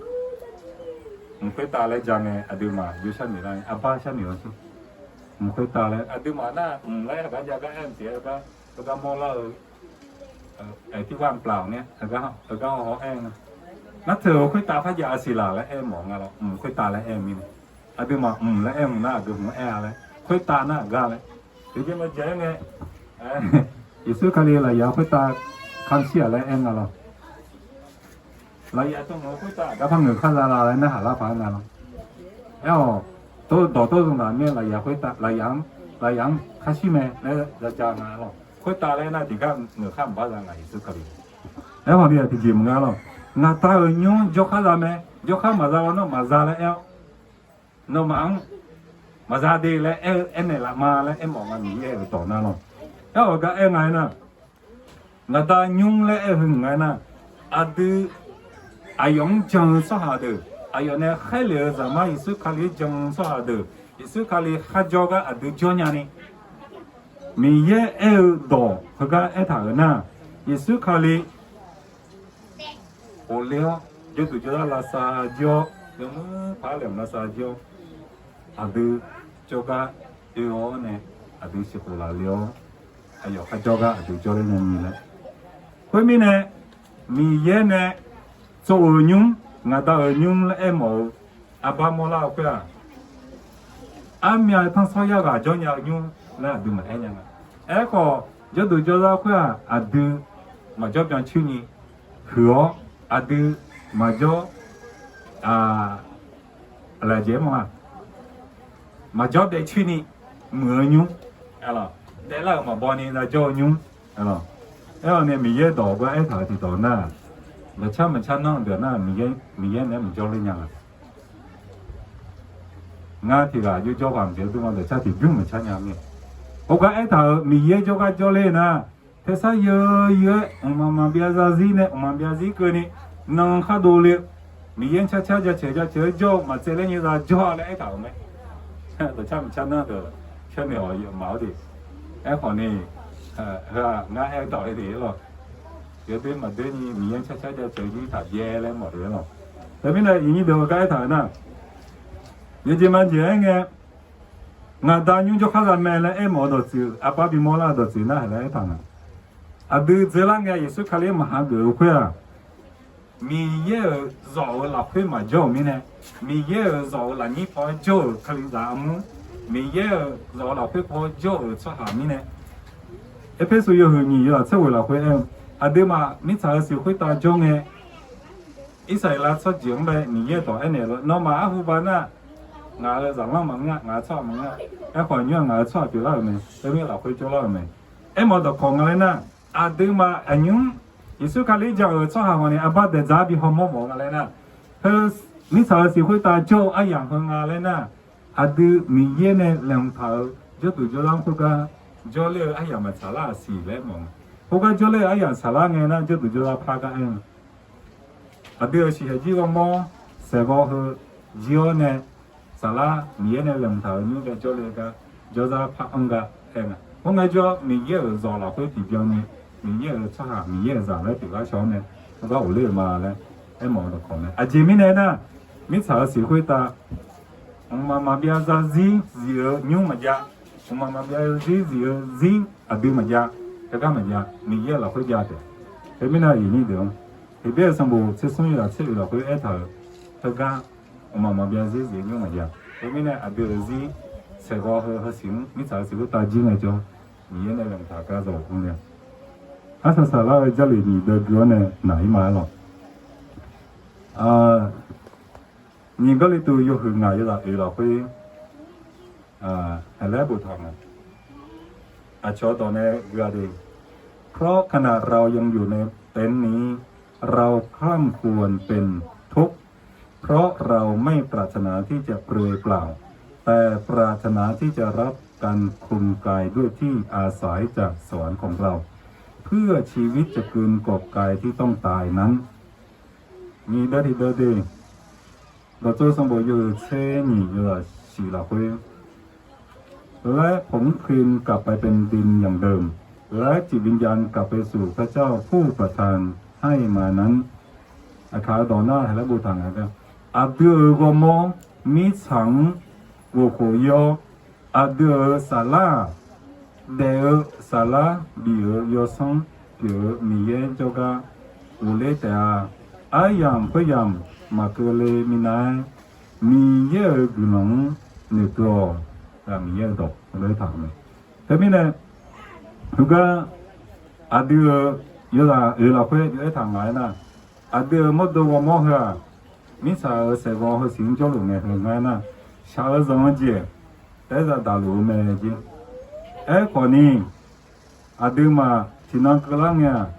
mq khoertav laer ja ngae aqduimaf yawshar noeq lar-a, arbar sharnoeq-awr sir. Mq khoertav laer aqduimaf nar mq laer aqgar jav gar aer-eu jeq-aer gar, heugar mawrlar-eu, aertirghaq mqplavq nae heugar haw haw aer nga. Nar teu-euq khoertav par jav-eu siq laq laer aer mawf nga lawr, mq khoertav laer aer-eu mirnae. Aqduimaf mq laer aer-eu nar aqdui hmq-anr aer-a laer, khoertav nar aqgar laer. Tiqjeq maqjav-aer ngae, Yeqsur Kali lafyaq khoertav kamq shir-aq laer aer nga lawr. Lafyaq tov ngaq khoertav aqgar par ngeuq khar za la laer narhaq lar paq-aer nga lawr. Aer-awq, dawq tov zmq laf mir-aer lafyaq khoertav lafyaq-anr lafyaq-anr khar shir mae laer za ja nga lawq. Khoertav laer nar tiqgar ngeuq khar maqbar za nga Yeqsur Kali. Aerkhawf ni-aq tiqjeq maqnga lawq. Ngaq Da-euq nymr jawrkhar za mae. Jawrkhar maqza law nawr maqza laer aer-awr, nawmaf-anr maqza de laer aer-eu aernaeq laf ma laer aermawf nga Miqyaer-euq dawq nar lawq. Aerkhawf gar aer nga aernar, ngaq Da nymr laer aer-eu heu nga aernar, aqdui aqyawf-anr jan-eu tsawrhaq deuq, aqyawf nae khaerlef-eu Zaqmar Yeqsur Kali-anr jan-eu tsawrhaq deuq, Yeqsur Kali kharjawr gar aqdui jawr nyani, Miqyaer aer-eu dawq heugar aertaq-euq nar, Yeqsur Kali ghofler-awr, jawrduq jawrzar lavsav jir-awr, yawmuir paq-aer laeqhmq lavsav jir-awr, aqdui jawrgar oe-awr nae, aqdui siqkhof lafle-awr, aqyawf kharjawr gar aqdui jawrler nyani laer. Khoermirnae, Miqyaer nae tsov-euq nymr, ngaq Da-euq nymr laer aermawf-eu, arbar mawrlar-eu khoer-aq, armyav tanqsawr yarghaq jawr nya-eu nymr laer aqdui maqaer nya nga. Aerkhawf, jawrduq jawrzar khoer-aq, aqdui maqjawr byan coer ni huiq-awr, aqdui maqjawr aqlaqjeq ma, maqjawr daef coer ni muiq-eu nymr, daeflar-euq maqbaw ni lavjawr-eu nymr. Aerkhawf nae Miqyaer dawq gar aertaq-euq tiqdawq nar, dawqcar maqcar nanr deuq nar, Miqyaer nae maqjawr ler nya nga. Ngar tiq ghaq jawrjawr ghaq maqjeq dur ma, dawqcar tiqbymr maqcar nya mir. Heugar aertaq-euq Miqyaer jawrgar jawrler nar, tersar yeu yeu-aer mqmaq maqbyav zarzir nae mqmaq byav zir keuvni, nan khar dovle-eu, Miqyaer-anr carcar jaceuq jaceuq-aer jawr-eu maqtsaev ler nyi za jawr-a laer aertaq-euq mae. Dawqcar maqcar nanr deuq, shar naeq-awq yawf maf-awr de. Aerkhawf ni, heu-aq ngar aer-eu dawq-aer de lawq. Yawdoer maqdoer ni Miqyaer-anr carcar jaceuq jir taq byaev laer mawf de lawq. Teumirnae iqnyir deuq-eu gar aertaq-euq nar, yawjeq maqjeq-aer ngae, ngaq Da nymr jawrkhar za mae laer aermawf-eu dawqtsuif, arbar bimawr lar-eu dawqtsuif nar haq laer aertaq nga. Aqdui dzeurlar ngae Yeqsur Kali maqhageuf-eu khoer-aq, Miqyaer-euq zawq-euq lafkhoer maqjawr-euq mirnae, Miqyaer-euq zawq-euq lafnyir paw-aer jawr-euq Kalizaq armur, Miqyaer-euq zawq-euq lafkhoer paw-aer jawr-euq tsawrhaq mirnae, Erpersu yawhuiq nyiq yawzaq tser ghoeq lafkhoer aer-eu, aqduimaf mirtsaq-euq siq khoertav jawr ngae, Irsaqleqlav tsawrjeuq-anr bae Miqyaer dawq aernaeq lof, nawmaf arhu ba nar, ngaq-euq zaqlanr maqngeur-a, ngaq-euq tsawrhaq maqngeur-a. Aerkhawf nymr-aq ngaq-euq tsawrhaq pyeuflar-euq mae, teumirnae lafkhoer jawrlar-euq mae. Aermawf-eu dawqkawq nga laer nar, aqduimaf aqnymr Yeqsur Kali jan-euq tsawrhaq hawq ni arbar daeqdzaq bihawmawr mawf nga laer nar, heu mirtsaq-euq siq khoertav jawr-eu aryamq heu nga laer nar, aqdui Miqyaer nae laeqhmq taq-euq jawrduq jawrlar-anr khoergar jawrler-eu aryamq maqtsaq lar-aq siq laer mawf nga. Khoergar jawrler-eu aryamq tsaqlar ngae nar, jawrduq jawrlar par gar aer-eu, aqdui-euq siqhaeq jir ghawrmawr saeqghawv heu jir-awr nae, saflar Miqyaer nae laeqhmq taq-euq nymr bae jawrle gar jawrzar par anr gar aer nga. Khoerngae jawr Miqyaer-euq zawq lafkhoer tiqbyan ni, Miqyaer-euq tsawrhaq Miqyaer-euq zaq laer pyeuflar shaw-awr nae, heugar ghofler-euq ma laer aermawf-eu dawqkawq mae. Aqjeq mirnae nar, mirtsaq-euq siq khoertav mqmaq maqbyav zarzir zif-eu nymr maqjav, mqmaq maqbyav zarzir zif-eu zir aqdui maqjav, heugar maqjav, Miqyaer-euq lafkhoer jav taef. Khoermirnae iqnyir deuq-anr, Heqbyaer-euq sanqbof tser smr yawzaq tser oeq lafkhoer aertaq-euq, heugar mqmaq maqbyav zarzir zif-eu nymr maqjav. Khoermirnae aqdui-euq zir saeqghawv heu heu siq-anr mirtsaq-euq siq khoertav jir ngaejawr, Miqyaer nae laeqhmq taq gar zawq ur nae, arsaq saqlar-eu Jarlif nyiq deuv gui-awr nae naq-ir ma-aer lawq. Nyiq Gawrliqtu yawhuiq ngaq yawzaq oeq lafkhoer, haeqlaer boftaq nga. Aqcawq dawq nae gui-a de. เพราะขณะเรายังอยู่ในเต็นท์นี้ เราคร่ำครวญเป็นทุกข์ เพราะเราไม่ปรารถนาที่จะเปลือยเปล่า แต่ปรารถนาที่จะรับการคลุมกายด้วยที่อาศัยจากสวรรค์ของเรา เพื่อชีวิตจะคืนกอบกายที่ต้องตายนั้น Nyiq deuv tiq deuv de. Dawqtsov sanqbof yawhuiq tser nyiq yawzaq siq lafkhoer และผมคืนกลับไปเป็นดินอย่างเดิม และจิตวิญญาณกลับไปสู่พระเจ้าผู้ประทานให้มานั้น Aqkaq-eu dawq nar haeqlaer boftaq nga gar, aqdui-euq ghawrmawr mirtsaq-anr ghofkhof ir-awr, aqdui-euq saflar-aq, daef-eu saflar bif-euq yawsanr pyeuf-eu Miqyaer jawrgar ghofler taef-a. Aryamq khoeryamq maqkeuv le minav-aer, Miqyaer-euq guiqlanq-anr noeqkeuv-awq. Ghaq Miqyaer-euq dawq lof-aer taq-euq mae. Teumirnae, heugar aqdui-euq yawzaq oeq lafkhoer jov-aer taq nga-aer nar, aqdui-euq mawrdo ghawrmawr heu-aq, mirtsaq-euq saeqghawv heu siq-anr jawrluf ngae heu nga-aer nar, shaq-eu zanq-eu jeq taef-aer zadaq luf-eu mae jeq. Aerkhawf ni, aqduimaf tiqnan keuvlar ngae-aq,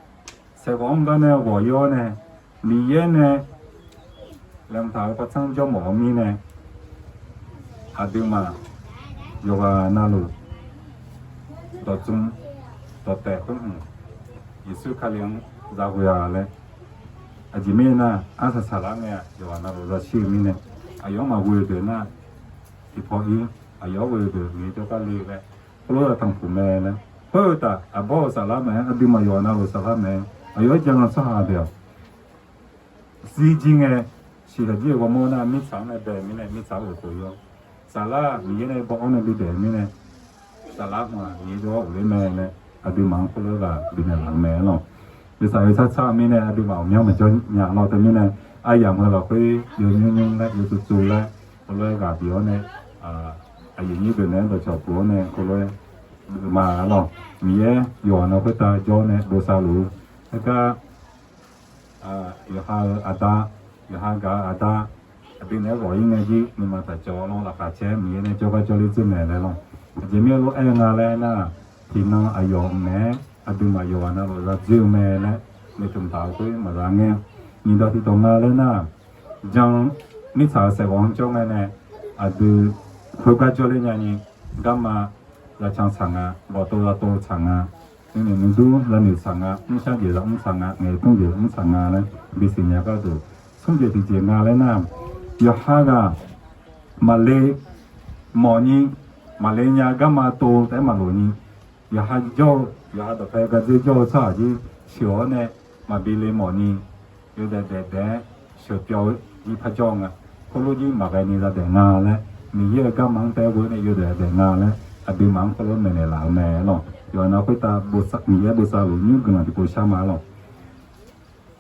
saeqghawq-anr gar nae ghawq-ir-awr nae, Miqyaer nae laeqhmq taq-euq par tsanr jawrmawf-eu mirnae, aqduimaf yawqghaq navluf dawqtsuif dawqtaef khoer hmq Yeqsur Kali-anr zaghoe-a laer, aqjeq mirnae nar, arsaq saqlar ngae-aq, yawqghaq navluf zashir-eu mirnae, aqyawf-anr maqghoe-eu deuq nar, tiqpaw-ir, aqyawf-anr ghoe-eu deuq Miqyaer jawrgar le laer, khoerlof-aer tanqpuq mae laer. Khoer-eu taf, aqbawr-euq saflar mae-aer, aqduimaf yawqghaq navluf saflar mae-aer, aqyawf-aer jan-eu tsawrhaq deuq-aq, zir jir ngae, shiqshaq jir-euq ghawrmawr nar, mirtsaq-anr nae bae-eu mirnae, mirtsaq-anr uqkhof-ir-awr, saflar-aq Miqyaer nae baw-awr nae bidzaeq-eu mirnae, saflar hmq-aq Miqyaer jawr-awr uqler mae laer, aqduimaf-anr khoerlof-aer ghaq bifnaeq laf-eu mae lawq. Yawsaq yawtsar tsar-eu mirnae, aqduimaf ghawqmyanr maqjawr nya lawr teumirnae, aryamq heu lafkhoer yawnymr nymr laer, yawtsov tsov laer, khoerlof-aer ghaq bif-awr nae, aqyuif nyir deuq naeq-aer dawqcawq puq-awr nae, khoerlof-aer ma lawq. Miqyaer yawqghaq nav khoertav jawr nae bosav luf-eu, aergar yawqha-euq aqda, yawqha gaq-eu aqda, aqdui naeq-aer ghawq-ir ngae jir nuima taq cawv-awr lawr, laqkhaq caer Miqyaer nae jawrgar jawrler dzeur mae laer lawr. Aqjeq mirnae lof-aer nga laer nar, tiqnan aqyawf maeq-aer aqduimaf yawqghaq navluf zadzir-eu mae laer, noeqtmq taq-euq khoer maqza ngae. Nyiqdawq tiqdawq nga laer nar, jan mirtsaq-euq saeqghawq-anr jawr ngae nae, aqdui khoergar jawrler nyani, garma zacan tsaq nga, bawqtov zatov tsaq nga, nuinoeq nuidur zanoeq tsaq nga, mrshar jeq zamr tsaq nga, ngaeqtmr jeq zamr tsaq nga laer bisiq nya gharduq, smr jeq tiqjeq nga laer nar, yawqha ghaq maqle mawfni, maqle nya garma tov taef-aer maqloqni, yawqha jawr-eu, yawqha dawqpae gardzer jawr-eu tsawrhaq jir sheuq-awr nae maqbi le mawfni, yawdaef daef daef-aer sheuqpyawv-eu jir parjawr nga. Khoerlof jir maqghae ni zadaef nga laer, Miqyaer-euq garma-anr taef-aer ghoe nae yawdaef daef nga laer, aqduimaf-anr khoerlof maeqnaeq laf-eu mae lawq. Yawqha nav khoertav Miqyaer bosav luf nymr guiqlanq tiqpov shar ma lawq.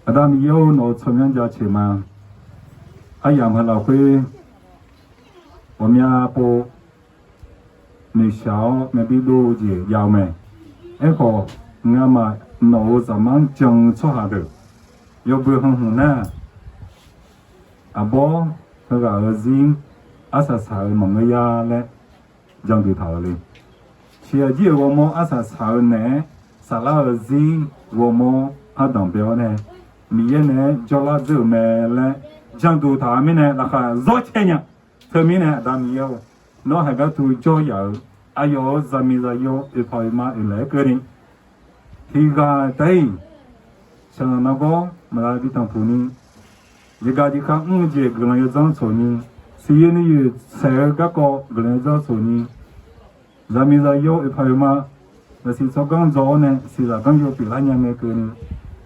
Aqda Miqyaer-or, nawq-euq tsawrmyanr jaceuq ma. Aryamq heu lafkhoer ghawqmya pov noeqshaq-awr myavbir dov-eu jeq jav-eu mae. Aerkhawf, ngamaf nawq-euq zaqmar-anr jan-eu tsawrhaq deuq yawbui han hmq nar, aqbawr heughaq-euq zir arsaq saq-eu maqngeur ya laer janduq taq-euq le. Shiqshaq jir-euq ghawrmawr arsaq saq-eu naeq-aer saflar-euq zir ghawrmawr ardanq bae-awr nae, Miqyaer naeq-aer jawrlar dzeur-euq mae laer janduq taq-eu mirnae, laqkhaq zawr cae nya. Teumirnae Aqda Miqyaer-or, nawr haiq gharduq jawr yaf-euq aqyawf-euq zaqmiq zaqyo oeqpaq oeqma oeqlaeq-aer keuvni, tiqghaq taef-iq shaqzanq nargawr maqza bi tanqpuq ni, jeqgaq jeqkhav mr-eu jeq guiqlanq yawdzanr tsoq ni, siqyoeq nuiyoeq saeq-eu garkawv guiqlanq yawdzanr tsoq ni, zaqmiq zaqyo oeqpaq oeqma zaqsiq tsawrganr dzaw-awr nae siqzaq ganr yaw pyeuflar nya ngae keuvni,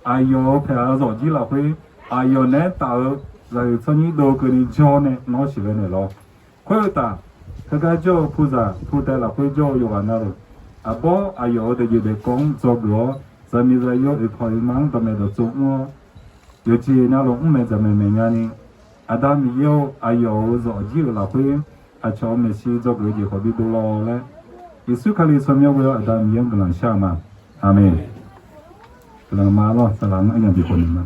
aqyawf-euq paeq-aq zawqjir lafkhoer aqyawf naeq-aer taf-eu zaqhuiq tsawrnyir dov keuvni jawr nae nawr siqle naeq lawr. Khoer-eu taf, heugar jawr-eu puzaq putaev lafkhoer jawr-eu yawqghaq navluf, aqbawr aqyawf-euq daefjeq daefkawv-anr dzawgeuf-awr, zaqmiq zaqyo oeqpaq oeqma-anr dawqmaeq dawqtsov mr-awr, yawqjeq navluf mr maeq dzaq maeq maeq nyani, Aqda Miqyaer-or, aqyawf-euq zawqjir-euq lafkhoer aqcawq-euq maeqshi dzawgeuf-eu jeq khawf bi dov lawr laer, Yeqsur Kali tsawrmyanr ghoe-awr Aqda Miqyaer-anr guiqlanq shar-eu ma. Aqmeq. Guiqlanq ma lawr, saqlaq-anr aryamq bi khawf naeq ma.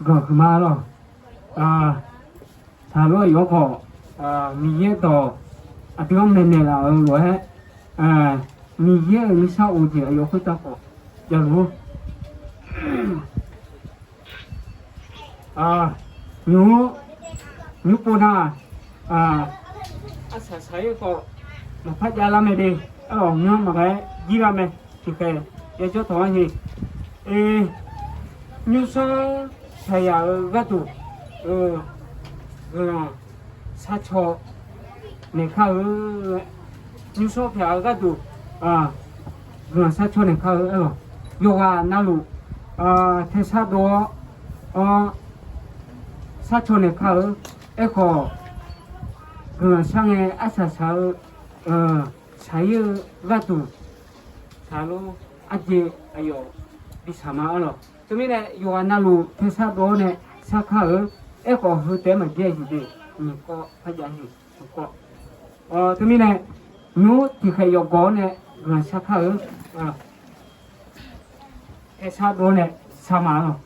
Ganq huiqma lawr. Taqlof-aer yawr khawf, Miqyaer dawq aqdui-anr maeqnaeq laf-euq lof-aer, Miqyaer-euq nuisar of jeq aqyawf khoertav khawf javluf-ur. Nymq-mr nymr pov nar-aq, arsaq saq-ir khawf maqpar javlar mae de. Arlawq nymr maqghae-aer jirlar mae. Tiqkhaeq yajawr tawq-anr ni, nymrsanr taqyaq-eu gharduq guiqlanq sharcaw naeq kar-eu, nymrsanr pyaq-eu gharduq guiqlanq sharcaw naeq kar-eu aerlawq. Yawqghaq navluf tersar dov-awr sharcaw naeq kar-eu. Aerkhawf, guiqlanq shar ngae arsaq saq-eu shaq-ir-eu gharduq taqlof arjeq aqyawf bi shaq ma aerlawq. Teumirnae yawqghaq navluf tersar dov-awr nae sarkar-eu. Aerkhawf heu taef-aer maqjav-a siq de. Nyiq kawv par jav-a siq, nyiq kawv. Teumirnae nymr tiqkhaeq yawqgawq-awr nae guiqlanq sarkar-eu. Tersar dov-awr nae shaq ma aerlawq.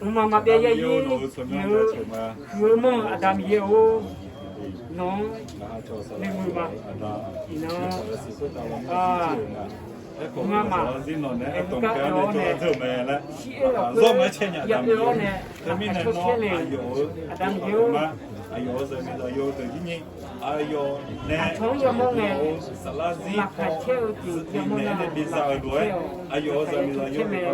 Mqmaq maqbyav yarzir huiq-eu manr-eu Aqda Miqyaer-or, nawq-anr noeqmuiq ma. Iqnan, ngamaf, aergar-awr nae, shir-aer lafkhoer ya oe-awr nae, aqcawq caer le-euq Aqda Miqyaer-or, aqcawq-anr yamawr ngae, laqkhaq caer-eu jeq yamawr nar, laqkhaq caer-awq. Aqcawq caer mae,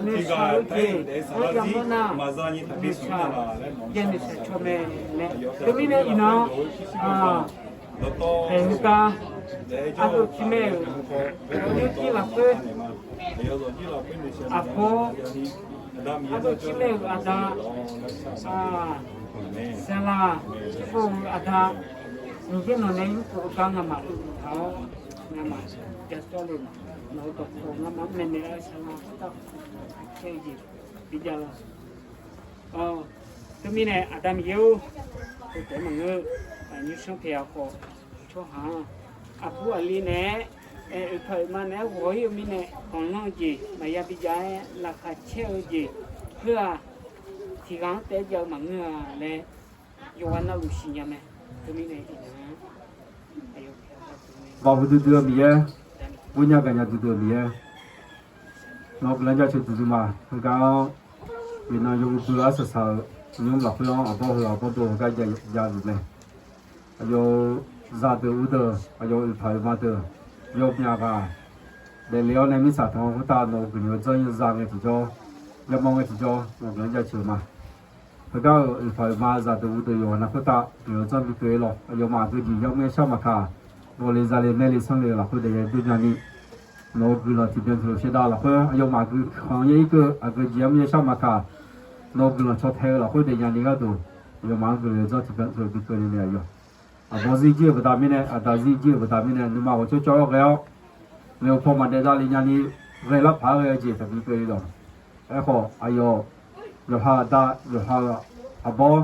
noeqshaq-eu jeq-anr yamawr nar, noeqshaq, ya noeqshaq caw mae laer. Teumirnae iqnan, daeq-eu gar, ardov jir mae-euq, yawjir lafkhoer, aqbawr, ardov jir mae-euq aqda, saqlaq, jir-eu aqda, Miqyaer nawq nae yurkhof-eu gar ngamaf uiq taq-awr, ngamaf ja sawr le. Nawq-eu dawqkawq ngamaf-anr maeqnaeq-eu saqlaq khoertav, caer-eu jeq bijav lawr. Teumirnae Aqda Miqyaer-or, heu taef-aer maqngeur, nymrsanr paeq-a khawf, tsawrhaq-anr aqbur aqli naeq-aer, aer, oeqpaq oeqma naeq-aer ghawq-ir-eu mirnae, khanqlanr-eu jeq maqya bijav-aer laqkhaq caer-eu jeq, heu-aq, tiq ghaq-anr taef-aer jav-eu maqngeur-a laer, yawqghaq navluf siqnya mae. Teumirnae iqnan, Baqhuiq duidui-eu Miqyaer, gurnya gaqnya duidui-eu Miqyaer, nawq-eu guiqlanq jaceuq duidui ma. Heugar-anr, iqnan yawmuiq duilar saqsaq-euq nymr lafkhoer-anr aqbawr heu aqbawr dov heugar javluf mae. Aqyawf-euq zaqdeuq uvdeuq, aqyawf-euq oeqpaq oeqma deuq, yawmyaq ghaq daefle-awr nae mirtsaq tanq khoertav nawq-euq guiqlanq-eu dzanr yawza ngae tiqjawr, yamawr ngae tiqjawr, nawq-eu guiqlanq jaceuq ma. Heugar-euq oeqpaq oeqma zaqdeuq uvdeuq yawqghaq nav khoertav guiqlanq-eu dzanr bikeuv-ir lawq. Aqyawfmaf aqgeu jeq yamr yaer shar maqkaq, dawqle zale maerle sanrle-eu lafkhoer daef yaer doer nyani, nawq-eu guiqlanq tiqbyan tiqlof shaevdav lafkhoer aqyawfmaf aqgeu khanq yaer-ir keuv aqgeu jeq yamr yaer shar maqkaq, nawq-eu guiqlanq caw tae-eu lafkhoer daef nyani gharduq, aqyawfmaf-anr guiqlanq-eu dzanr tiqbyan tiqlof bikeuv ni naeq aqyawf. Aqbawr zir jir-euq baqda mirnae, aqda zir jir-euq baqda mirnae, nuima ghawqcawv cawv-awr ghae-awr, maeqhu paw maqdaef davle nyani, ghae lar paq-aer ghae-eu jeq taqbi keuvle lawq. Aerkhawf aqyawf, yawqha aqda, yawqha-euq aqbawr,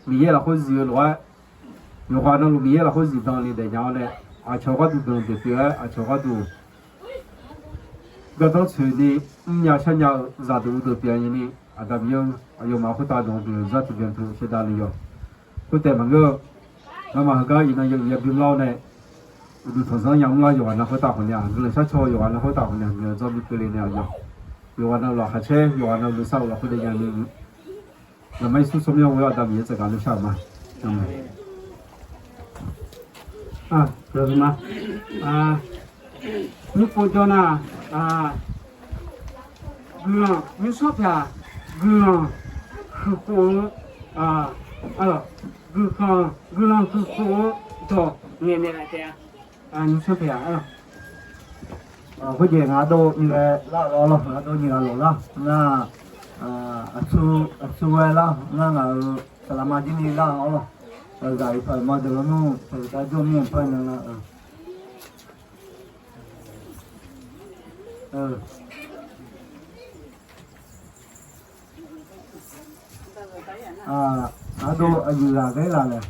Miqyaer lafkhoer zif-eu lof-aer, yawqghaq navluf Miqyaer lafkhoer zifdan ni daefnya-awr nae, aqcawq gharduq danqbae pyeuf-aer aqcawq gharduq gardanr tsoeqni mrnya sharnya-eu zaqdeuq uvdeuq pyeuf-a nyani, Aqda Miqyaer-or, aqyawfmaf khoertav dawq-eu guiqlanq zar tiqbyan tiqlof shaevdav le yawq. Khoertaef maqngeur-eu, ngamaf heugar iqnan ya uiq ya bimr lar-awr nae, uqduq tanqzanr yamr lar yawqghaq nav khoertav khawfnya, guiqlanq shar caw yawqghaq nav khoertav khawfnya guiqlanq dzawr bikeuv le nae aqyawf, yawqghaq navluf aqkhaq caer, yawqghaq navluf sar-eu lafkhoer daef nyani, Zaqmar Yeqsur tsawrmyanr ghoe-awr Aqda Miqyaer tsaqgaq ler shar-euq ma. Aqmeq. Aq, ma. Nymrpov jawr nar, guiqlanq nymrsanr pyaq, guiqlanq huiqkhof-eu, guiqlanq, guiqlanq huiqkhof-eu dawq ngaeqnaeq laf taef-a. Nymrsanr pyaq-a. Khoerjeq ngaq dov nyiq ghae lar-awr lawr, ngaq dov nyiq ghaq lawq lar nar, aqtsu ghae lar nar ngaq-euq saqlaqma jir ni lar-awr lawr. Zaq iqpaq iqma deuq lawnmr-eu taqdav jawr mir-aer par nar nar-eu. Aqdov aqyuif ghaq ghae-ir laf laer.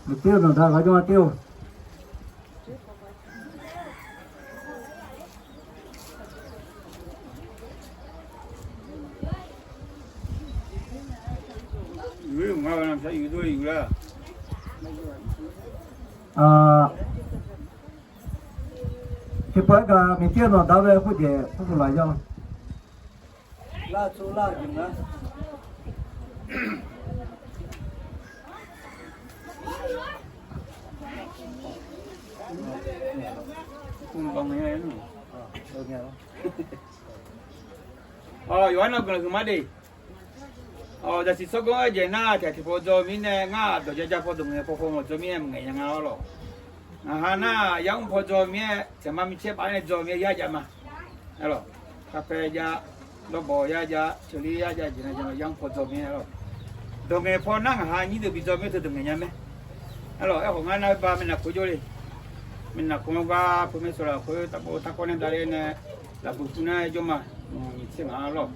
Miqter-eu nawqda ghaq jawr-a ter-or. Tiqpawf-aer gaq Miqter-eu nawqda-anr bae khoerjeq kurkhof laf yar-awr. Lar tsov lar jeq nga. Yawqha-anr guiqlanq huiqma de. Zaqsiq tsawrganr-aer jeq nar, tiq ghaq tiqpawf dzaw mirnae ngar dawq jaja paw dawq ngaeq paw paw maqdzaw mirnae maqngaeq nya nga-awr lawq. Ngaq ha nar, yamr paw dzaw mir-aer, tiq ghaq ma micaer baf-aer nae dzaw mir-aer yar jav ma. Aerlawq, karpae jav, lawrbawq yar jav, ceuqlir yar jav, jeq nar jav ma, yamr paw dzaw mir-aer aerlawq. Dawq ngaeq paw nar ngaq ha nyir deuq bi dzaw mir-aer teu dawq ngaeq nya mae. Aerlawq, aerkhawf ngar nar ba maeqnaq khoer jawr le. Maeqnaq khoer-anr gar peumaer sawq lafkhoer taqbov tarkawr nae davler nae, lafbuiq pur nar jawr ma. Nyiq tser ngaq-anr lawq.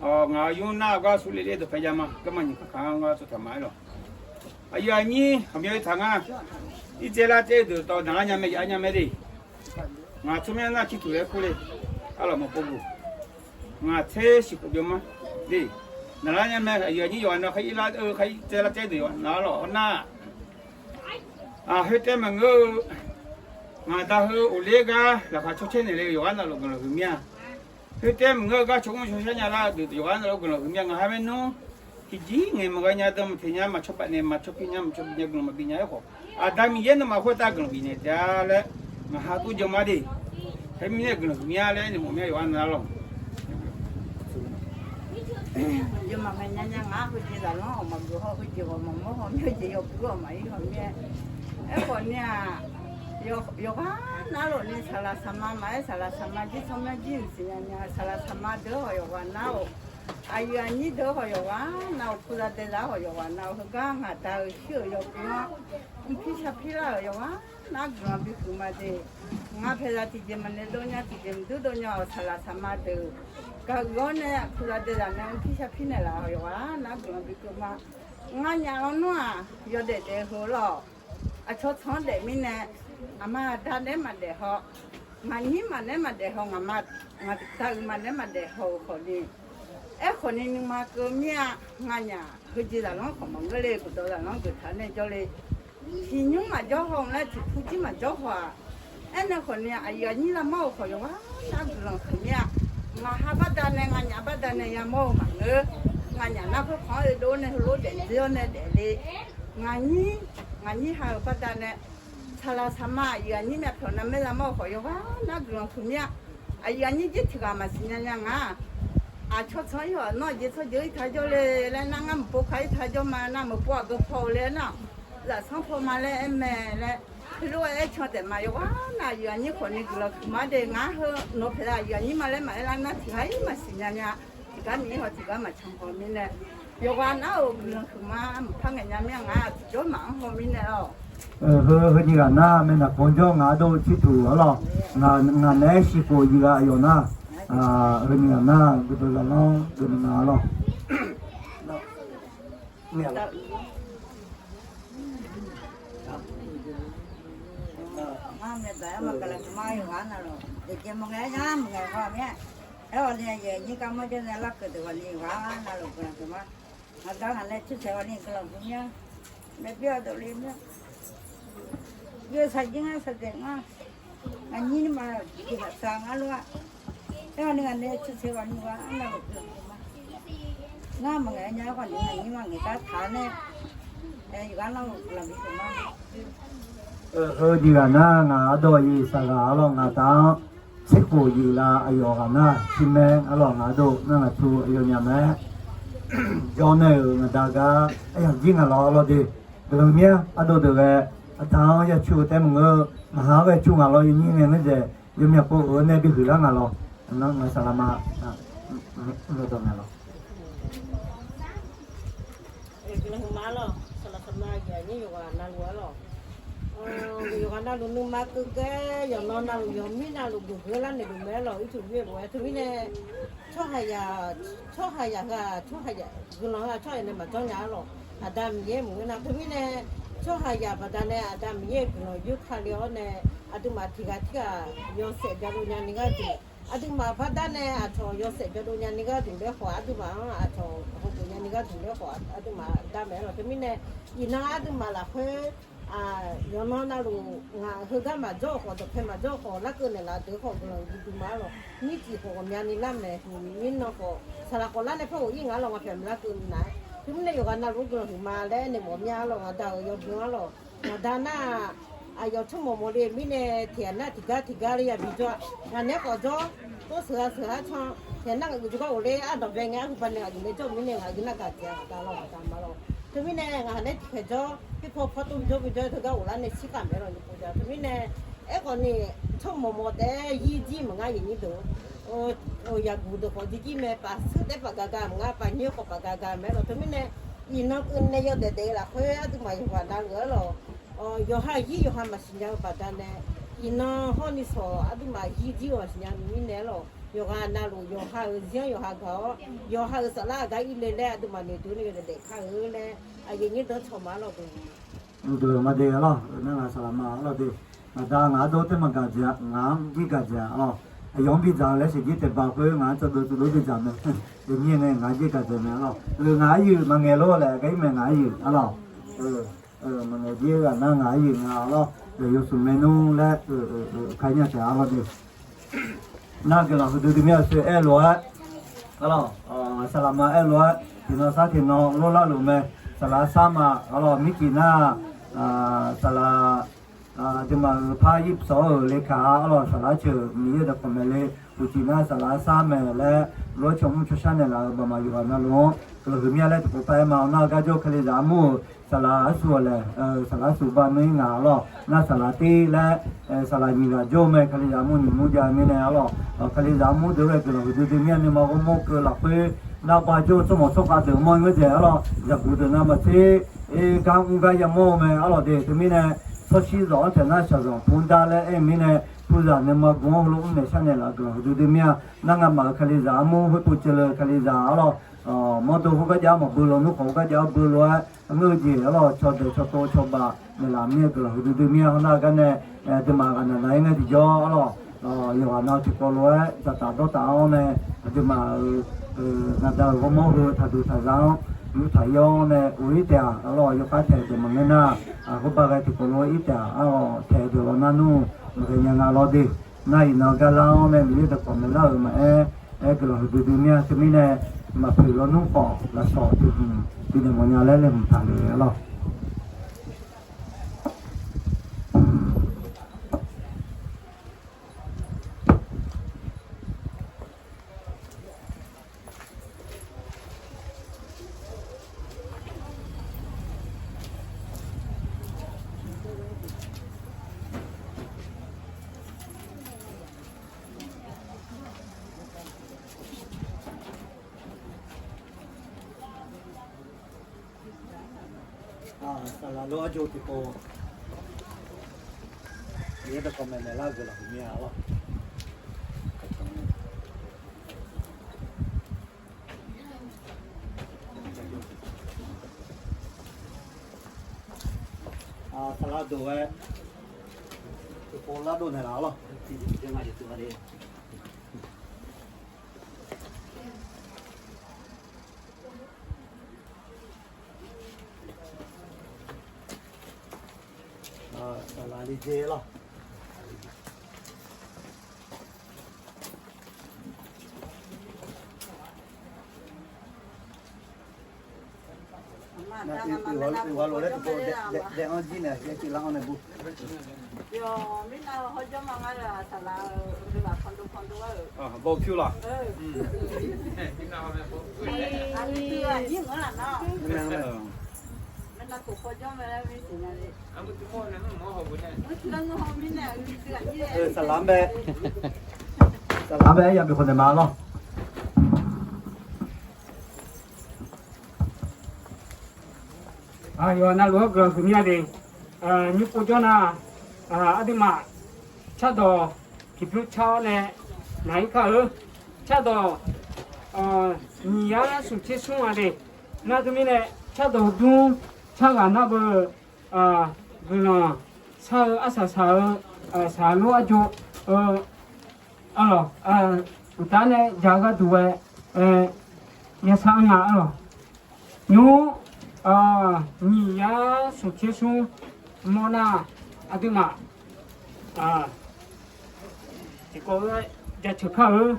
Ngaq-euq yur nar gar surle ler dawqpae jav ma. Garma nyiq kaq kaq-anr gar tsawrtaq ma aerlawq. Aqyuif aqnyir ghawqmya taq nga. Irtsaev lar tsaev-eu deuq dawq naqlar nya mae, yaf-aer nya mae de. Ngaq tsawrmyanr nar cirtuq laer kur le. Arlawq maqpov guq. Ngaq tser shiq khof byan mar de. Naqlar nya mae, aqyuif aqnyir yawqghaq nav khar ir lar-eu, khar ir tsaev lar tsaev deuq yawqghaq nav arlawq nar. Khoertaev maqngeur-eu, ngaq da heu uqler gar laqkhaq cawcaer naeq le-eu yawqghaq navluf guiqlanq huiq mir-a. Khoertaev maqngeur-eu gar cawmr cawshar nya lar-eu deuq yawqghaq navluf guiqlanq huiq mir-a. Ngaq ha maernmr tiqjir ngaeq maqghae nya, dan maqteq nya, maqcaw baf naeq, maqcaw pyeuf nya, maqcaw bif nya, guiqlanq maqbif nya aerkhawf, Aqda Miqyaer nawmaf khoertav guiqlanq bifnaeq taef-a laer ngaq ha tov jan mar de. Khoermirnae guiqlanq huiq mir-a laer aernaeq mawf mir-a yawqghaq navluf. Yawmaf ngaeq nya nya ngaq-anr heujeq zaqlanr-awq maqgeuf haw, heujeq ghawq maqmawr haw, mir-eu jeq yawbui-awq maqir haw mir-aer. Aerkhawf ni-aq, yawqghaq navluf ni saqlaq saqma maqaer, saqlaq saqma jir tsawrmyanr jir mqsiq nya nya, saqlaq saqma deuq-anr khawf yawqghaq nar-awq. Aqyuif aqnyir deuq-anr khawf yawqghaq nar-awq, puzaq daeqzaq-anr khawf yawqghaq nar-awq, heugar ngaq da-eu shir-euq yawbui-anr mrpir sharpir lar-euq yawqghaq nar guiqlanq bihuiq ma de. Ngar paeqzaq tiqjeq maqnaeq dov nya, tiqjeq maqdur dov nya-awq, saqlaq saqma deuq gaq uiq-awr nae puzaq daeqzaq nae mrpir sharpir naeqlaf-awq, yawqghaq nar guiqlanq bikeuv ma. Nganyaf lawnmr-aq, yawdaef daef heu lawq. Aqcawq tsanq-anr daef mirnae, aqma aqda naeq-aer maqdaef haw, ngaqnyir maqnaeq-aer maqdaef haw, ngaqma ngaqda uiq maqnaeq-aer maqdaef haw-euq khawfni, aerkhawfni nuima keuv mir-a. Nganyaf heujeq zaqlanr khawf maqngeur le, guqdawq zaqlanr geuf taq-awr nae jawr le. Tiqnymr maqjawr haw laer tiqpur jir maqjawr haw-aq. Aernaeq khawfni aqyuif aqnyir lavmawr-euq khawf yawqghaq nar guiqlanq huiq mir-a. Ngaq ha baqdanae nganyaf baqdanae yamawr-eu maqngeur. Nganyaf nar khoerkhanq-anr oedov-awr nae heulof daefzir-awr nae daefle. Ngaqnyir, ngaqnyir ha-euq baqdanae saqlaq saqma aqyuif aqnyir myavpyawq navmaer lavmawr-eu khawf yawqghaq nar guiqlanq huiq mir-a. Aqyuif aqnyir jir tiq ghaq maqsiq nya nya nga. Aqcawq tsanq-anr yawqha nawr aqjeq tsawrjeuq irtaq jawr le laer nar, ngar maqpov kaq irtaq jawr ma nar, maqpov aqgeu paw-eu laer nar, zaqsanr paw ma laer aer mae laer, heulof-aer aer can taef ma. Yawqghaq nar aqyuif aqnyir khawfni guiqlanq huiq ma de. Ngar heu nawq paeqzaq aqyuif aqnyir ma laer maqaer lar nar, tiq ghaq-ir maqsiq nya nya. Tiq gar Miqyaer haw, tiq gar maqcan haw mirnae, yawqghaq nar-euq guiqlanq huiq ma. Mqpar ngaeq nya mir-a. Ngaq tiqjawr maqanr haw mirnae-awq. Heu, heu ni ghaq nar mae naqkawq jawr ngaq ardov cirtuq arlawq. Ngaq naeq-aer shirkhof yuf gha aqyawf nar, heu ni ghaq nar guiqdawq zaqlanr geufmawf nga arlawq. Ngar maeqdaq-aer maqgaq lafkhoer ma yawqghaq navluf deuq jeq maqngaeq-aer nya maqngaeq haw mir-a. Aerkhawf ni aqyuif aqnyir garmanr jawr nae larkeuv deuq khawfni yawqghaq navluf guiqlanq huiq ma. Ngaqda ngaq nae tsersaeq khawfni guiqlanq huiq mir-a. Maeqbyaer-awr dovle mir-a. Yawsaq jir ngar saqdaeq ngar. Ngaqnyir nirma tiqjeq maqsaq ngar lof-a. Aerkhawf ni ngaq nae tsersaeq khawfni yawqghaq navluf guiqlanq huiq ma. Ngar maqngaeq nya-aer khawfni ngaqnyir ma ngaeq gar taq-awr nae, yawqghaq navluf guiqlanq bif huiq ma. Heu ni ghaq nar ngaq ardov-aq yif saqghaq arlawq, ngaq da-anr tserkhof yuf la aqyawf ghaq nar tiq mae arlawq, ngaq ardov nar ngaq cu aqyawfnyaf mae. Jawr nae-euq ngaq da gar aryamq jir ngaq lawq arlawq de. Guiqlanq mir-a. Ardov deuq ghae aqda-anr ya cu-eu taef maqngeur-eu, maqha-anr ghae cu ngaq lawr yawnyir ngae ngeur dzaeq yawmyaq pov-eu nae bi huiq lar ngaq lawq. Nar ngaq saqlaq ma, dawq ngaq lawq. Guiqlanq huiq ma lawq, saqlaq saqma aqyuif aqnyir yawqghaq navluf arlawq. Yawqghaq navluf nuima keuv gae, yawqnan navluf yawqmir navluf geuf geur lar naeq luf mae arlawq, ircuf mir-eu lof-aer teumirnae, tsawrhaqzaq, tsawrhaqzaq heu-aq, tsawrhaqzaq guiqlanq heu-aq tsawrhaqzaq nae maqjanr nya arlawq. Aqda Miqyaer maqngeur nar teumirnae, tsawrhaqzaq baqdanae Aqda Miqyaer-euq guiqlanq yur kale-awr nae, aqduimaf tiq ghaq tirghaq yawshaef jadov nyani gharduq, aqduimaf baqdanae aqcawq yawshaef jadov nyani gharduq laer khawf, aqduimaf-anr aqcawq hawgeuf nyani gharduq laer khawf, aqduimaf daq maeq-aer lawq. Teumirnae, iqnan aqduimaf lafkhoer yawqnan navluf ngaq heugar maqjawr-eu khawf, dawqpae maqjawr-eu khawf, larkeuv naeqlaf deuq khawf guiqlanq duidui ma arlawq. Mircif khawf ghawqmyani lar maeq, huiq mirnan khawf saqlaq khawf lar nae par ghof-ir ngaq arlawq, ngaq paeq maqlar keuv nar. Teumirnae yawqghaq navluf-anr guiqlanq huiq ma laer aernaeq mawf mir-a arlawq. Ngaq da-euq yawbui-anr arlawq. Ngaq da nar, aqyawf tsawrmawq mawf le mirnae tiq ghaq nar tiq gar tiq gar ler ya bijawr-a. Ngaq naeq-aer khawf jawr, tov sheuq-a sheuq-a can, tiq ghaq nar ngaq geuf jawrgar ghofler ardanqbae ngae arhu banae ngaq geuf nae jawr-eu mirnae ngaq geuf nar gaq jeq-a ngaq da lawq, ngaq da ma lawq. Teumirnae ngaq naeq-aer tiqkhaeq jawr, pirpaw paw tov bijawr bijawr-aer teugar ghoflar nae shirkhav maeq-aer lawq ni pov ja. Teumirnae, aerkhawf ni tsawrmawq mawf taef-aer yir jir maqngar yawqnyir deuq, yaqguq deuq khawf jirjir mae, paf shuir taef-aer paf gaga maqngar, paf nyoer khawf paf gaga mae-aer lawq. Teumirnae, iqnan keuvni nae yawdaef daef-eu lafkhoer aqduimaf yawqghaq navluf-aer lawq. Yawqha yir yawqha maqsiq nya-eu baqdanae, iqnan hawr ni shawq aqduimaf yir jir-eu maqsiq nya-eu mirnae-aer lawq. Yawqghaq navluf yawqha-euq zir-anr yawqha gaq-awr, yawqha-euq saflar aqgar irle laer aqduimaf noeqdov nae yawdaef daef kar-eu laer aqyuif nyir danr tsawq ma-ar lawq. Deuq ma de-a lawq. Nar ngaq saqlaq ma-ar lawq de. Ngaq da ngaq-anr dawr tae maqgaq jeq-a, ngaq-anr jir gaq jeq-a lawq. Aqyawf-anr bidzaq-eu laer shaqjir taeq ba khoer ngaq-anr cawdov cawdov bidzaq mae. Eqnyir ngae ngaq-anr jir gaq jeq mae-ar lawq. Ngaq aryuif maqngaeq lor laer gar ir mae ngaq aryuif-ar lawq. Maqngaeq jir ghaq nar ngaq aryuif nga-ar lawq. Deuq yawshuif maernmr laer kar nya taef-ar lawq de. Nar guiqlanq huiqdui dui mir-a sheu aerlof-aer, saqlaq ma aerlof-aer tiqnan sar tiqnan lorlar luf mae. Saqlaq sar ma-ar lawq. Mircif nar saqlaq aqduimaf-euq par ir sawq-eu lekaq-ar lawq. Saqlaq ceuq Miqyaer dawqkawq maeq le. Uqcif nar saqlaq sar mae laer lof-aer cawmr cawshar naeqlaf-euq baqmaq yawqghaq navluf-anr guiqlanq huiq mir-a laer tiqpov par aer ma. Nar-eu gar jawr-eu kalizaq armur-euq saqlaq arsuq-awq laer, saqlaq arsuq ba mr-ir ngaq-ar lawq. Nar saqlaq tir laer saqlaq nyiq ghaq jawr-eu mae. Kalizaq armur nymq mr jav mirnae-ar lawq. Kalizaq armur deuq-aer guiqlanq huiqdui dui mir-a. Nuima ghawrmawr keuv lafkhoer nar ba jawr-eu tsawrmawq tsawrkhav deuq mawr-ir ngeur jaeq-ar lawq. Zaqguq deuq navmaqtser gar mr gar yamawr-eu mae-ar lawq de. Teumirnae tsawrshir zawq-anr taeq nar shaqzanq pur dar laer aer-eu mirnae, puzaq nuima guq-anr heulof mrnaeq sharnaeq laf guiqlanq huiqdui dui mir-a. Nar ngamaf-euq kalizaq armur khoerpov ceuv-eu kalizaq-ar lawq. Mawrdo khoergar jav-ar maqbeu lawnmr khawf khoergar jav-ar beu lof-aer ngeur-eu jeq-ar lawq. Cawdaeq cawtov cawbaf naeqlaf mir-a guiqlanq huiqdui dui mir-a. Hawnar gar nae aqduimaf ghaqnaq nav-aer ngae tiqjawr-ar lawq. Yawqghaq nav tiqkawv lof-aer dzaqtaf dawrtaf-awr nae aqduimaf-euq ngaqda-euq ghawrmawr heu taqduq taqza-anr yurtaq-ir-awr nae of-ir taef-aq-ar lawq. Yawkhav taeq deuq maqngeur nar, khoerbar ghae tiqkawv lof-aer ir taef-aq-ar lawq. Taeq deuq law nar nmr maqghae nya nga lawr de. Nar iqnan gar lar-awr nae Miqyaer dawqkawq maeqlar-euq maqaer, aer guiqlanq huiqdui dui mir-a. Teumirnae maqpoeq lawnmr khawf lafsawq tiqhmq binaeq mawfnya laer laeqhmq taqle-ar lawq. Saqlaq lof-aer jov tiqpov, Miqyaer dawqkawq maeqnaeq lar-eu guiqlanq huiq mir-a lawq. Saqlaq dov-aer tiqpov lar dov naeqlaf-ar lawq. Saqlaq li dzer lawq. Nar uiqghaq lof laer tiqpov daef-anr jir nae yaciv lar-anr nae bur. Yawq, mirnav hawrjawr ma ngar-eu saqlaq-eu, bawpyur laq. Saqlaq-anr bae, saqlaq-anr bae yabif khawf naeq ma lawr. Yawqha navluf-anr guiqlanq huiq mir-a de. Nymr pov jawr nar, aqduimaf cardawq tiqbymr car-awr nae naq-ir kar-eu. Cardawq nyiq yar smq tser smr-a de. Nar teumirnae cardawq dmr car ghaq nar beu guiqlanq shar-eu arsaq saq-eu saqlaq lof-aer jov-eu, arlawq, uqtaf nae jaq-eu gharduq ghae yashar-anr nga arlawq. Nymr nyiq yar smq tser smr mawr nar, aqduimaf tiqkawv lof-aer jaceuq kar-eu.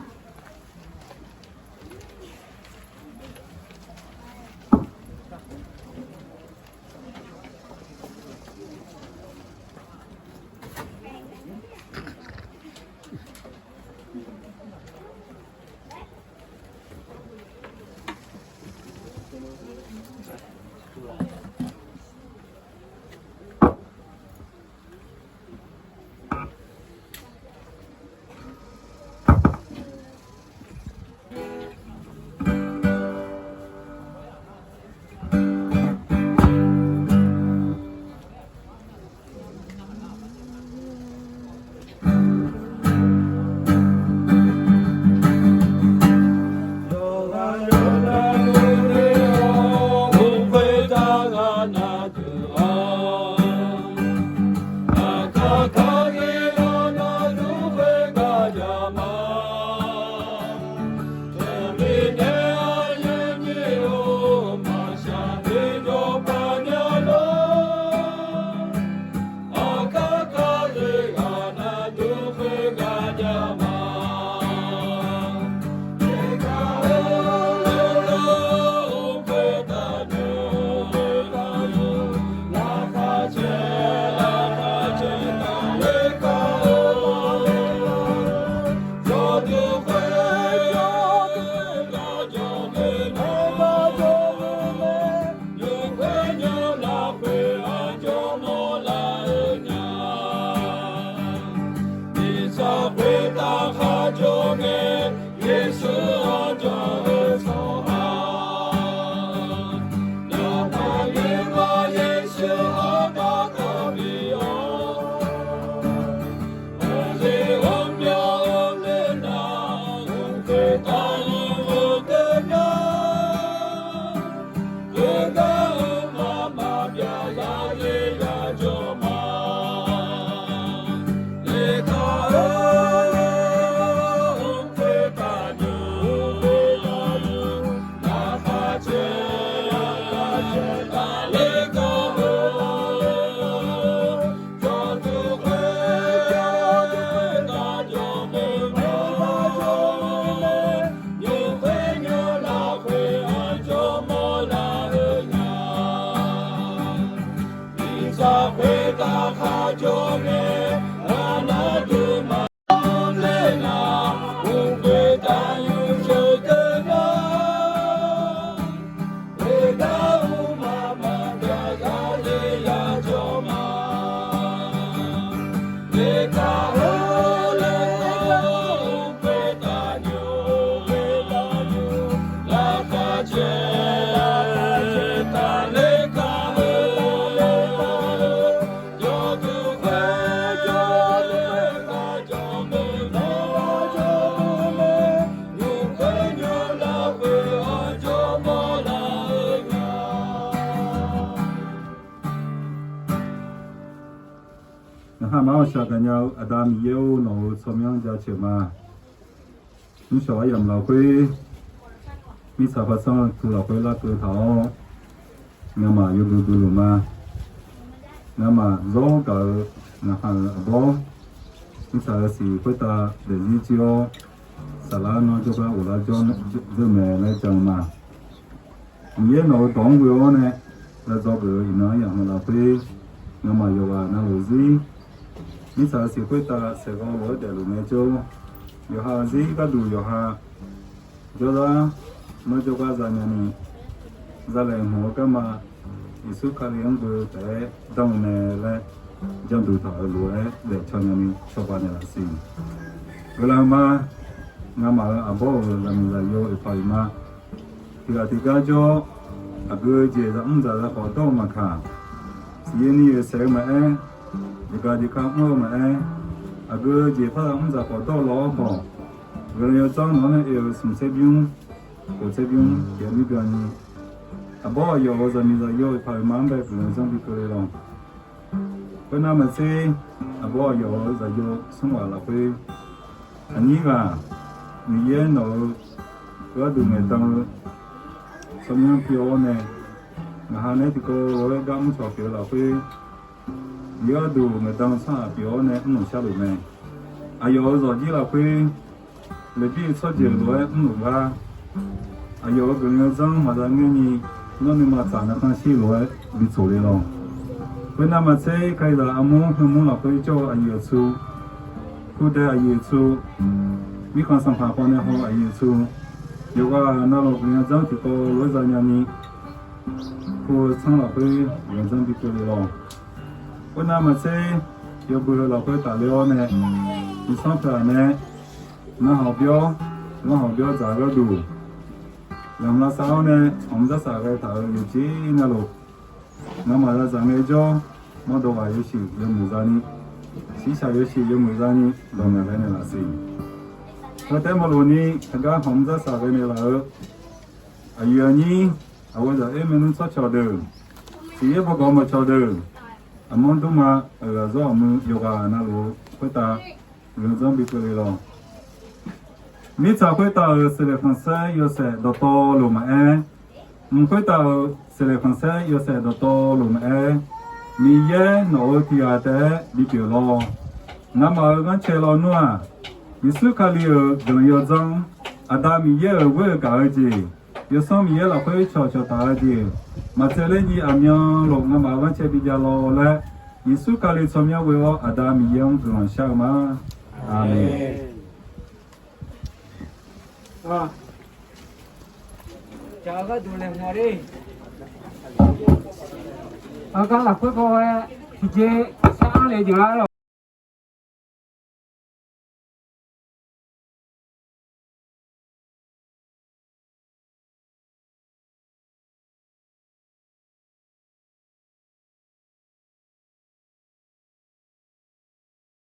Naqha ma-awr shaq gaqnya-eu Aqda Miqyaer-or, nawq-euq tsawrmyanr jaceuq ma. Mrshawq aryamq lafkhoer, mirtsaq paqsanr-eu tu lafkhoer larkeuv taq-awr, ngamaf yawgeuf geufluf ma. Ngamaf zawr gaq-eu ngaqha-euq aqbawr, mirtsaq-euq siq khoertav daefzir jir-awr, saflar nawr jawrgar ghoflar jawr dzeur mae laer jan-eu ma. Miqyaer nawq-euq dawq-anr ghoe-awr nae, lavdzawgeuf-eu iqnan aryamq lafkhoer, ngamaf yawqghaq navluf zir, mirtsaq-euq siq khoertav saeqghaw lof-aer daefluf mae jawr, yawqha-euq zir gharduq yawqha jawrzar, nawr jawrgar zanya ni, zalaeq hmq-eu garma, Yeqsur Kali-anr ghoe taef-aer danr-eu mae laer, janduq taq-euq lof-aer daefcaw nya ni cawba naeqlaf siq. Guiqlanq ma. Ngamaf-euq aqbawr-euq zaqmiq zaqyo oeqpaq oeq ma. Tiqghaq tiqgar jawr, aqgeu jeq zaqmr dzaq za khawf dawr-eu maqkaq, siqyaer ni oeqsaef-eu maqaer, jeqgaq jeqka mr-eu maqaer, aqgeu jeq par zaqmr dzaq khawf dawr law-awr khawf, guiqlanq yawdzanr nawq-anr nae oe-euq smq tser bymr, khof tser bymr tiqghaq mir byan ni, aqbawr aqyawf-euq zaqmiq zaqyo oeqpaq oeq ma-anr bae guiqlanq zanr bi keuvle lawq. Khoernar maqtser, aqbawr aqyawf-euq zaqyo smr ghaq lafkhoer, aqnyir ghaq, Miqyaer nawq-euq gharduq ngaeqdan-eu tsawrmyanr pi-awr nae, ngaqha nae tiqkawv lof-aer gar mr cawq pyeuf-eu lafkhoer, Miqyaer gharduq ngaeqdan-eu tsawrhaq pyeuf-awr nae mrluf sharluf mae. Aqyawf-euq zawqjir lafkhoer, Leqbir-eu tsawrjeuq lof-aer mrluf gar, aqyawf-euq guiqlanq zanr maqza ngaer ni, nawr nuima tsaq narkhan shir lof-aer bi tsoq le lawq. Khoernar maqtser, Kalizaq armur hmurmur lafkhoer jawr-eu aqyuif aqtsu, kurdae aqyuif aqtsu, mirkhanq sanqpaq pawnae haw aqyuif aqtsu, yawqghaq navluf guiqlanq zanr tiqkawv lof-aer zanya ni, kur-eu tsanr lafkhoer guiqlanq zanr bi keuvle lawq. Khoernar maqtser, yawbui heu lafkhoer tafler-awr nae, nuisanr peuq-aq nae, narhaq byawr, narhaq byawr dzaq-eu gharduq, yamq lavsav-awr nae hmq dzarsaq ghae taq-euq yawqjeq navluf, ngamaf zaqzaq ngaejawr, mawrdawq ghaq yawshuif yawmuiq za ni, shiqshaq yawshuif yawmuiq za ni, dawq naeq ghae naeqlaf siq. Heu taef maqloq ni, aqgar hmq dzarsaq ghae naeqlaf-eu aqyuif aqnyir, aqghoe zaq oer maernmr tsawrcawq deuq, siqyaer bawgawq maqcawq deuq, aqmanr dmrma, aqghaq zawr aqmuiq yawqghaq navluf khoertav, guiqlanq zanr bi keuvle lawq. Mirtsaq khoertav-euq seqleq khanqsaer yawshaef dawqtawvluf maqaer, mq khoertav-euq seqleq khanqsaer yawshaef dawqtawvluf maqaer, Miqyaer nawq-euq tiq ghaq taef-aer bipyeuf lawr. Ngamaf-euq ghanrcae lawnmr-aq, Yeqsur Kali-euq guiqlanq yawdzanr, Aqda Miqyaer-euq ghoer-eu gaq-eu jeq, Yawsanr Miqyaer lafkhoer cawqcawq taq-eu jeq, maqtsaev ler nyiq aqmyanluf ngamaf-euq ghanrcae bijav lawr laer, Yeqsur Kali tsawrmyanr ghoe-awr Aqda Miqyaer-anr guiqlanq shar-eu ma. Aqmeq. Aqgar lafkhoer baw-aer tiqjeq sar-anr le jeq nga lawq.